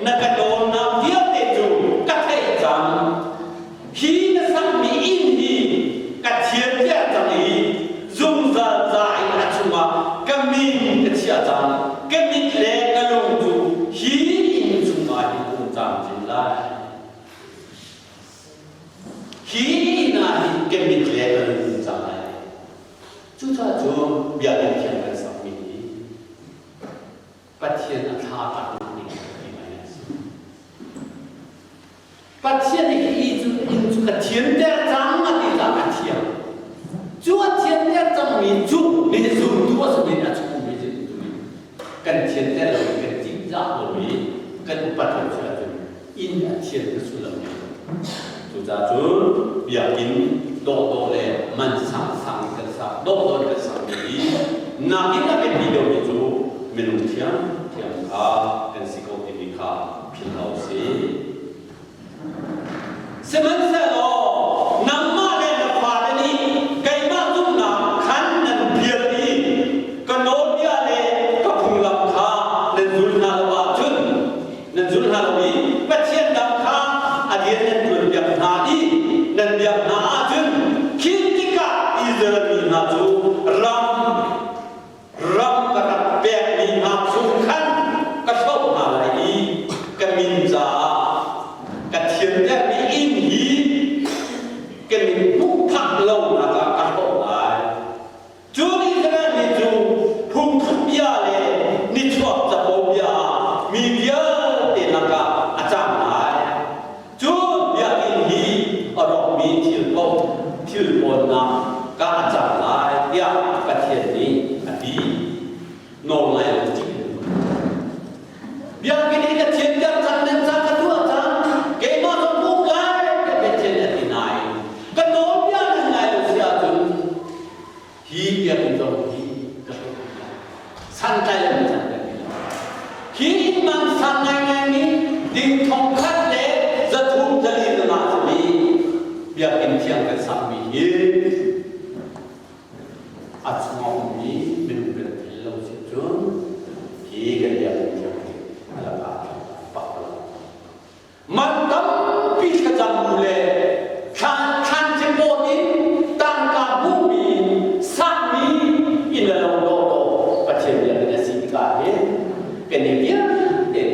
na ka nawlnak vialte cu ka theih cang. Hi na sakmi inn hi ka thianter cang i zungzal ca in a chungah ka min ka chiah cang. Ka mit le ka lung cu hi inn chungah hin um camcin lai. Hi inn ah hin ka mit le ka lung um cang lai. Cucaah cu biakinn thiang kan sakmi hi Pathian a thla taknak ding ti ngai a si. Pathian nih hi cu inn cu ka thianter cang a ti caah a thiang. Cu a thianter cangmi cu mi zumtu a simi a chungmi cu kan thianter lo i kan cinzah lo i kan upat lo si ahcun inn a thian ka sullam ngei lo. Cucaah cun biakinn dawhdawh le man sangsang in kan sak, dawhdawh in kan sakmi hi nakin a biapi deuhmi cu minung thiamthiam kha kan si ko timi kha philh lo si. Sihmanhsehlaw nangmah le na fale nih keimah zumhnak khan nan pial i ka nawlbia le ka phunglam kha nan zul hna lo ahcun nan zul hna lo i Pathian dang kha a rian nan ṭuanpiak hna i nan biak hna ahcun khi tikah Israel mi hna cu ram ram ka rak pekmi hna chung khan ka hloh hna lai i ka min caah ka thiantermi inn hi ka min hmuh phak lonak ah ka hloh lai. Cun Israel mi cu phungthluk bia le nichuak capo bia ah mi vialte lakah a cang lai. Cun biakinn hi a rawkmi thil paoh thil pawnnak ka a cang lai tiah Pathian nih a ti. Nawl ngai lo ṭih. Biakinn hi ka thianter cang nan ca ka tuah cang keimah ka pum lai tiah Pathian nih a ti nain ka nawlbia nan ngai lo si ahcun hi biakinn zong hi ka tuah lai. Santlai lo in can kan ti lo. Hi inn man sang ngaingai mi ding thong khat le 300 400 na ngah cumi biakinn thiang kan sakmi hi a chungah ummi minung kan tel lo si cun hi kan biakinn thiang hi a lakah pak lo. Man tampi thlacam bu le thlan thlan cipawn in tangka hmuhmi sakmi inn a lo dawhdawh Pathian biakinn a si tikah hin kan i vialte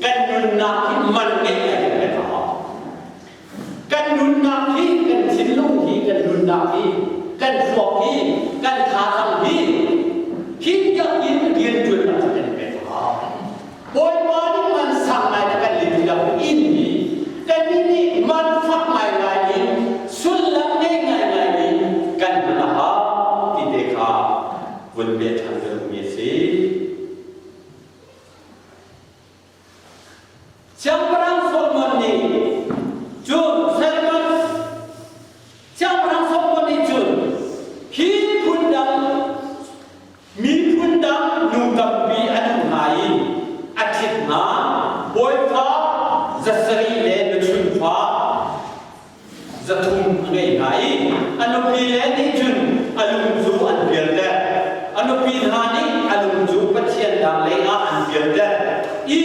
kan nunnak hi man ngeih a kan pek a hau. Kan nunnak hi kan thinlung hi kan nunnak hi kan thluak hi kan thazaang hi hi biakinn rianṭuannak cu kan i pek a hau. Bawipa nih man sang ngai na kan lim inn hi kannih nih man fak ngaingai in sullam ngei ngaingai in kan hman a hau ti te kha vun pe ṭhan ka duhmi a si. Siangpahrang Solomon nih cun Solomon Siangpahrang Solomon nih cun. nupi le nih cun a lung cu an pialter. A nupi hna nih a lung cu Pathian dang lei ah an pialter i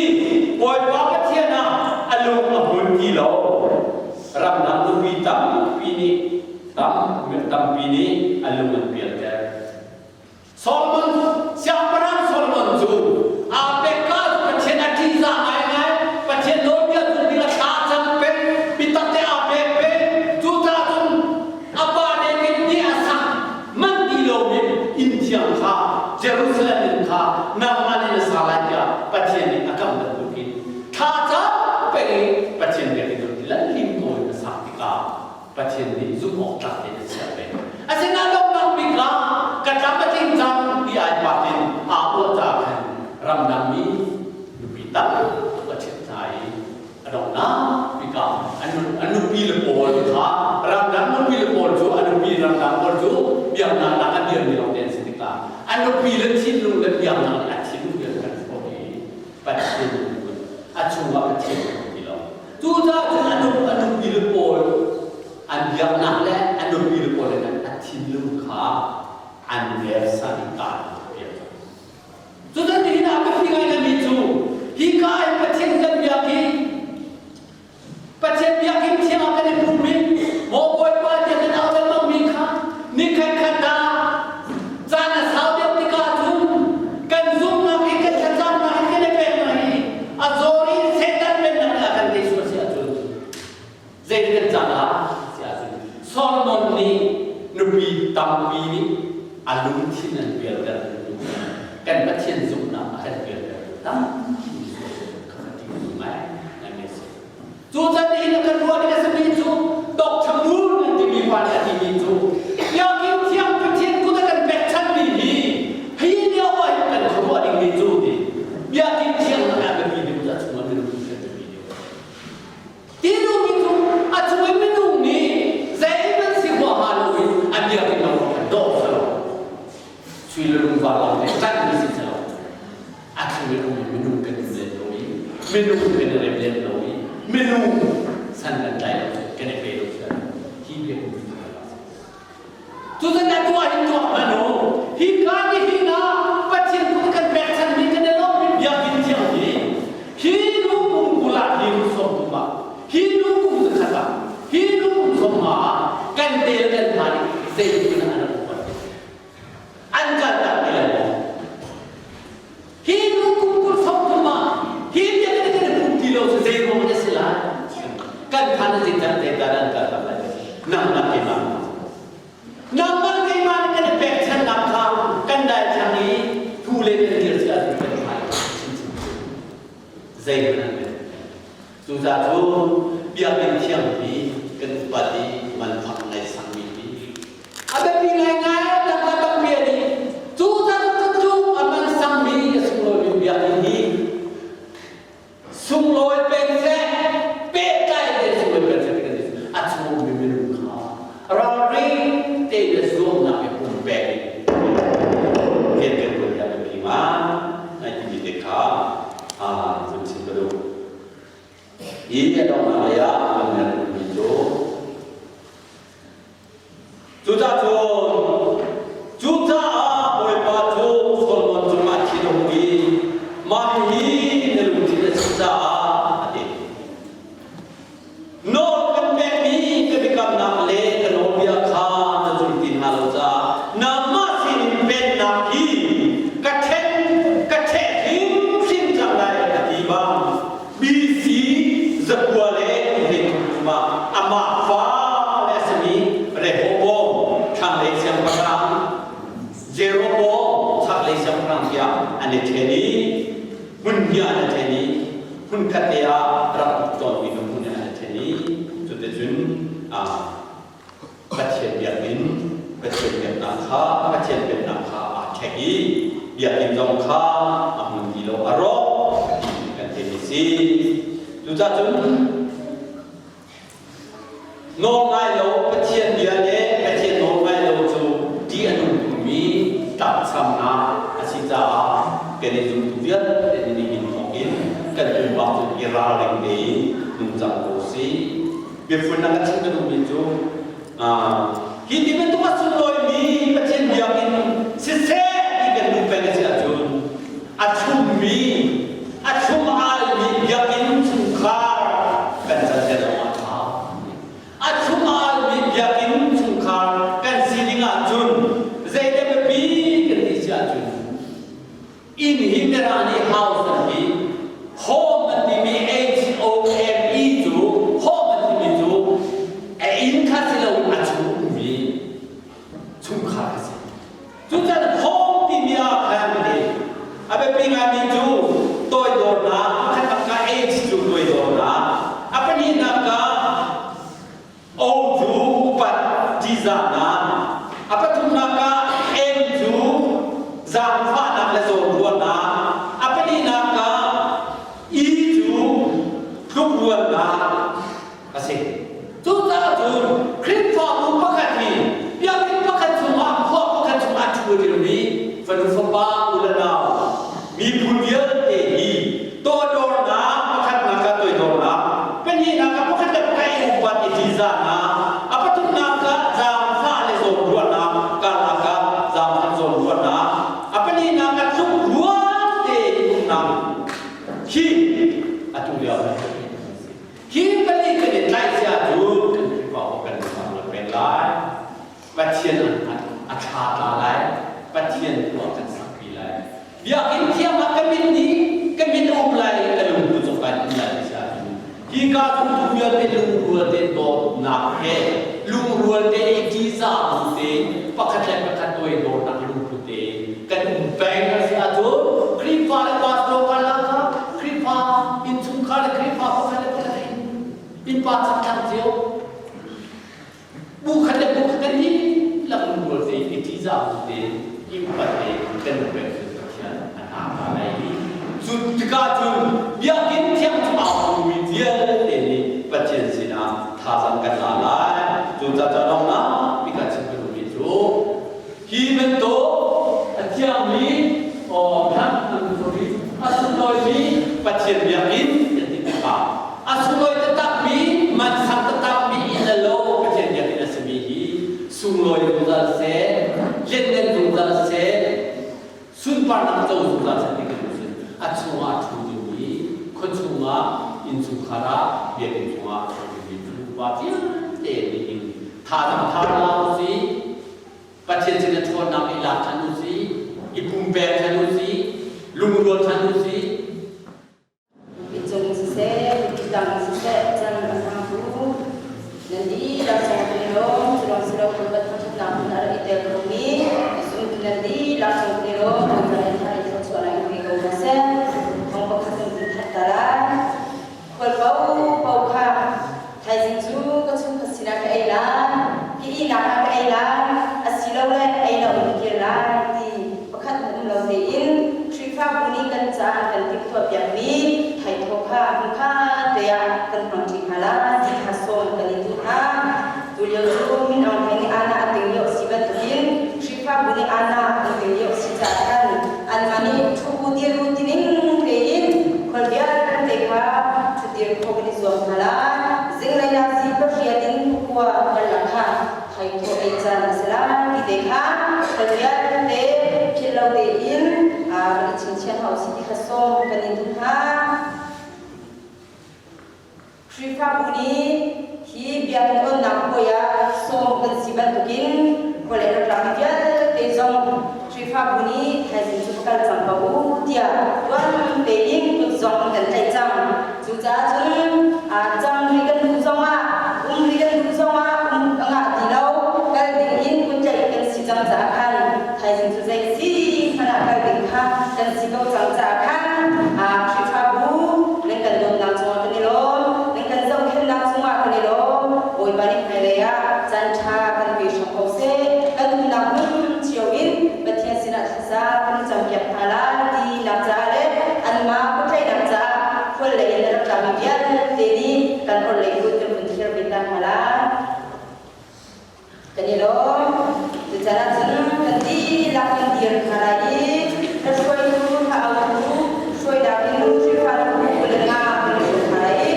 Bawipa Pathian ah a lung a hmun ti lo. Ramdang nupi tampi nih tam tampi nih a lung an pialter. Solomon siangpahrang Solomon cu aa pekka cu Pathian a ṭihzah ngaingai. Pathian nawlbia zulh ding a thla cang peng, biatak te aa pek peng. Cucaah cun a pa David nih a sak manh ti lomi inn thiang kha Jerusalem inn kha nangmah nih na sa lai tiah Pathian nih a kam bantukin thla cam peng i Pathian biakinn cu lallim ko in a sak tikah Pathian nih zumh awk tlak tein a chiah peng. Asinain donghnak bik ah ka tlam a tling cang ti ai pat in aa uah caah khan ramdang mi nupi tam tuk a ṭhit hna i a donghnak bik ah an nupi le pawl kha ramdang nupi le pawl cu a nupi ramdang pawl cu biaknak dang a dirmi lawng te an si tikah an nupi le thinlung le biaknak le a thinlung vialte kan hrawh i Pathian a chungah Pathian a ti lo. Cucaah cun a nu a nupi le pawl an biaknak le a nupi le pawl in a thinlung kha an mersan i kaan piak. Cutan nihin ah biapi ngaingaimi cu hi ka in Pathian kan biak hi Pathian biakinn thiang ah kan i pum i maw Bawipa tiah kan au lengmangmi kha nikhat khat ah caan a sau deuh tikah cun kan zumhnak i kan thlacamnak i kan i peknak hi a zaw i Satan pennak nih a kan tei sual si ahcun zei kan cang ah si ahcun Solomon nih nupi tampi nih a lungthin an pialter kan Pathian zumhnak a kan pialter tampi ngai ngai si. Cu can nihin a kan ruah ding a simi cu Dr. Moon an timi pa nih a timi cu Biakinn thiang Pathian kut a kan pekchanmi hi hi lio ah hin kan khuaruah dingmi cu ti Biakinn thiang lakah a biapi bik cu a chungah minung kan biapi deuh. Ti duhmi cu a chung i minung nih zeihmanh si huaha loin a biakinn lawng kan dawh selaw sui le lungvar lawng te ṭanhmi si selaw a chung i ummi minung kan um len lo i minung kan i rem len lo i minung san kan tlai lo kan i pe lo sian hi biakinn cu Cucun atu ah hin tuah hmanh u. Hi ka ni hin ah Pathian kut kan pekchanmi kan i lawmmi biakinn thiang hi hi nu kum 20 ah hi kum 30 ah hi nu kum 100 ah hi nu kum 50 ah kan tel kan hna nih zeitin an rak upat an kaltak ti lai maw? Hi nu kum 20 30 ah hi biakinn kan i pum ti lo cu zei ruang a si lai? Kan phan zeidah zeidah an kaltak lai? Nangmah keimah. Nangmah keimah nih kan i pekchannak kha kan daithlang i thu le kan dir si ahcun kan hmai chinchin zeihmanh an kan Cucaah cu biakinn thiang hi kan upat i man fak ngai sangmi hi a biapi ngaingai tangka tampi a dih. Cu can cu a man sangmi a sunglawimi biakinn hi sunglawi peng seh pehtlai te sunglawi peng seh ti kan ti a chungmi minung kha ralring tein le zuamnak i pumpek in rian kan tuan ya biapi ngai timi te kha cun chim ka duh. Hi a donghnak lei ah kan mi cu Cucaah Bawipa cu Solomon cungah thin a hung i mah hihi na lungthin a si caah a ti. Nawl kan pekmi ka biakamnak le ka nawlbia kha na zul ti hna lo caah nangmah sinin pennak hi ka ṭhen ka ṭheh hrimhrim cang lai a ti bang BC 913 kum ah amah fale a simi Rehoboam thlanglei siangpahrang Jeroboam chaklei siangpahrang tiah an i ṭhen i hmun hnih ah an i ṭhen i hmunkhat te ah rak uk tawnmi hmun an i ṭhen i cuticun Pathian biakinn Pathian biaknak kha Pathian pennak kha aa ṭhek i biakinn zong kha a hmun ti lo a rawk ti kan theih a si. Cucaah cun nawlngai lo Pathian bia le Pathian nawlngai lo cu ṭih a nung tukmi tlakchamnak a si caah kan i zumtu vialte nih nihin thawk in kan pumpak cu i ralring tein nungcang ko sih. Biafunnak a chim ka duhmi cu hi ti bantuk upatnak. A pathumnak ah M cu zaangfahnak le zawnruahnak. A pahnihnak ah E cu tlukruannak a si. Cucaah cun Khrihfabu pakhat hi biakinn pakhat chungah khua pakhat chungah ṭhu dirmi fanu fapa u le nau miphun vialte hi toidornak pakhatnak ah toidornak pahnihnak ah pakhat le pakhat i upat i ṭihzahnak a pathumnak ah zaangfah le zawnruahnak karlak ah zaangfah zawnruahnak a pahnihnak ah tlukrual tein umnak hi atu lio ah Hi pali kan i tlaih cia cu kan Khrihfa kan sang la peng lai. Pathian a thla tla lai. Pathian khua kan sakpi lai. Biakinn thiang ah ka min nih ka min a um lai ka lungput zong kai um lai ti sia cu hi ka zumtu vialte lungrual te dawtnak he lungrual te i ṭihzah bu te pakhat le pakhat toidornak lungput te kan um peng a si ahcun Khrihfa le pastor karlak kha Khrihfa innchungkhar le Khrihfa pakhat le pakhat in innpa chakthlang cio bu khat le bu khat kan dihlak lungrual te i ṭihzah bu te i upat te kan um peng cun Pathian a hna hna lai i cu tikah cun biakinn thiang chungah ummi vialte nih Pathian sinah thazaang kan la lai. Cu caah donghnak bik ah chim ka duhmi cu Hi bantuk a thiangmi a sunglawimi Pathian biakinn kan ti tikah a sunglawi taktakmi mansang taktakmi inn le lo Pathian biakinn a simi hi sunglawi zungzal seh, lianngan zungzal seh, sunparnak co zungzal seh ti kan duh cun a chungah a ṭhu dingmi khua chungah innchungkhar ah biakinn chungah a ṭhu dingmi nupa vialte nih hin thazaang thar la usih. Pathian sin a ṭhawnnak i lak ṭhan usih, i pumpek ṭhan usih, lungrual ṭhan usih. Cung siseh, dang siseh, can a hmangtu nan dihlak cung kan i lawm, cu lawng si lo Bawipa thangṭhatnak hmun a rak i tel khomi zumtu nan dihlak cung kan i lawm, Bawipa nih thar in thluachuahnak in pe ko hna seh. Thawng pakhat kan vun thanh ta lai. Khual paohpaoh kha thaizing cu ka chungkhat sinah ka ei lai, ka ihnak ah ka ei lai, asilole ei lo in ka kir lai ti pakhat hmanh um lo tein Khrihfabu nih kan caan kan timhtuahpiakmi thaithawh kha hmunkhat te ah kan hmangṭi hna lai ti kha sawm kan in duh hna. Tulio cu Min Aung Hlaing nih Anna a ting lio a si bantukin Khrihfabu nih Anna an ting lio a si caah khan anmah nih ṭhu u dir u ti ning tein khual vialte kha ṭhutdir khawh kan i zuam hna lai. Zinglei nazi pahriat in pakua karlak kha thaithawh ei caan a si lai ti te kha khual vialte philh lo tein kan i chingchiah hna usih ti kha sawm kan in duh hna. Khrihfabu nih hi biakinn onnak puai ah sawm kan si bantukin khua le ram vialte zong Khrihfabu nih thaizing cu va kal cang ko u tiah tuan tein kut zong kan tlaih cang. Cucaah cun cang ri kan duh zongah um ri kan duh zongah um a ngah ti lo kal ding in kut tlaih kan si cang caah khan thaizing cu zei si hmanh ah kal ding kha kan si ko cang caah khan Khrihfabu nan kan dawtnak cungah kan i lawm, nan kan zohkhenhnak cungah kan i lawm. Bawipa nih hmailei ah caan ṭha kan pe hram ko seh. Kan umnak hmun cio in Pathian sinah thlaza kan i campiak hna lai ti nak caah le anmah kutlaihnak caah khual lei in a rak tlami vialte nih kan orhlei kut kan vun thlir ve ta hna lai. Kan i lawm. Tuchan ahcun kan dihlak kan dir hna lai i hruaitu hla autu hruainak in Khrihfa ram le nga kan i hruai hna lai i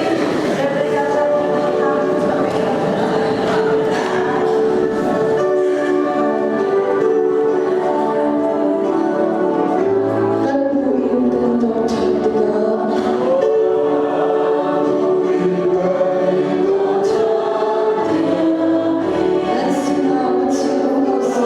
Reverend Dr. Kan bu in kan ton ṭhan tikah Nan sinah ka chim ko seh.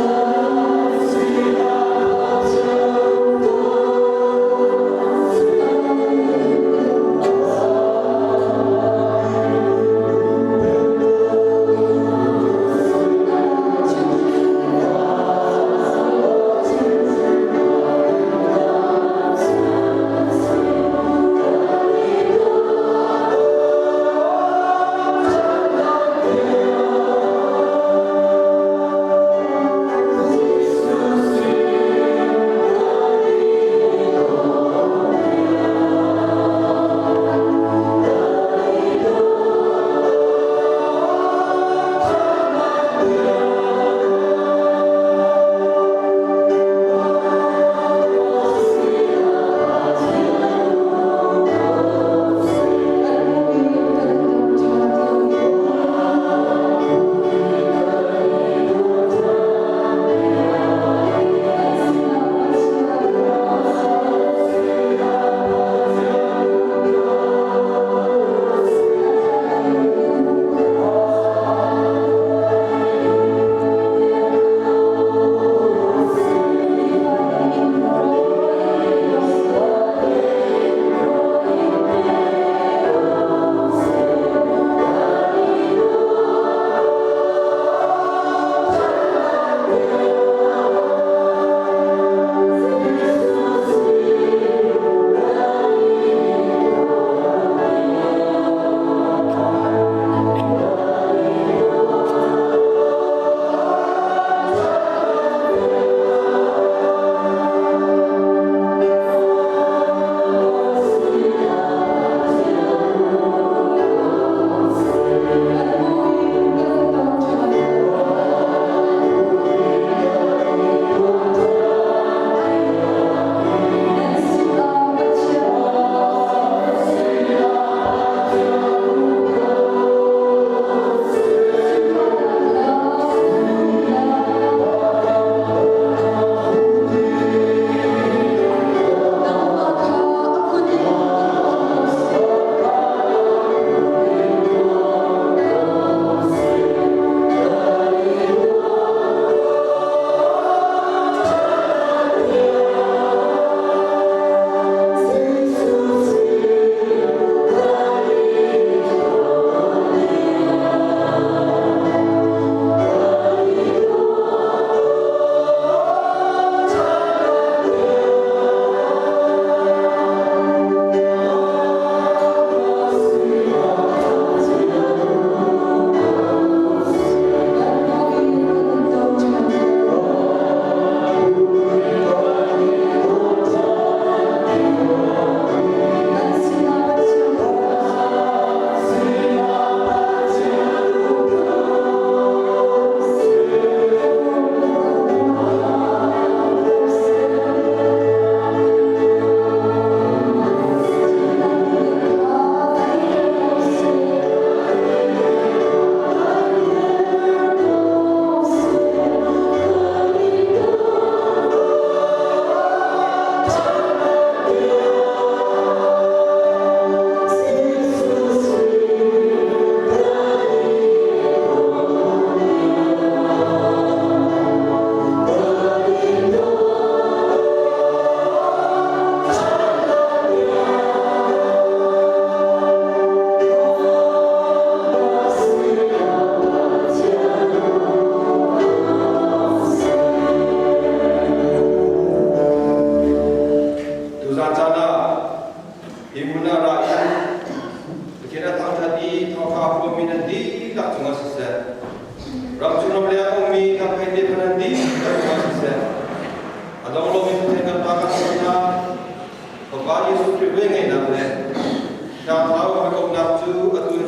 Cu atu.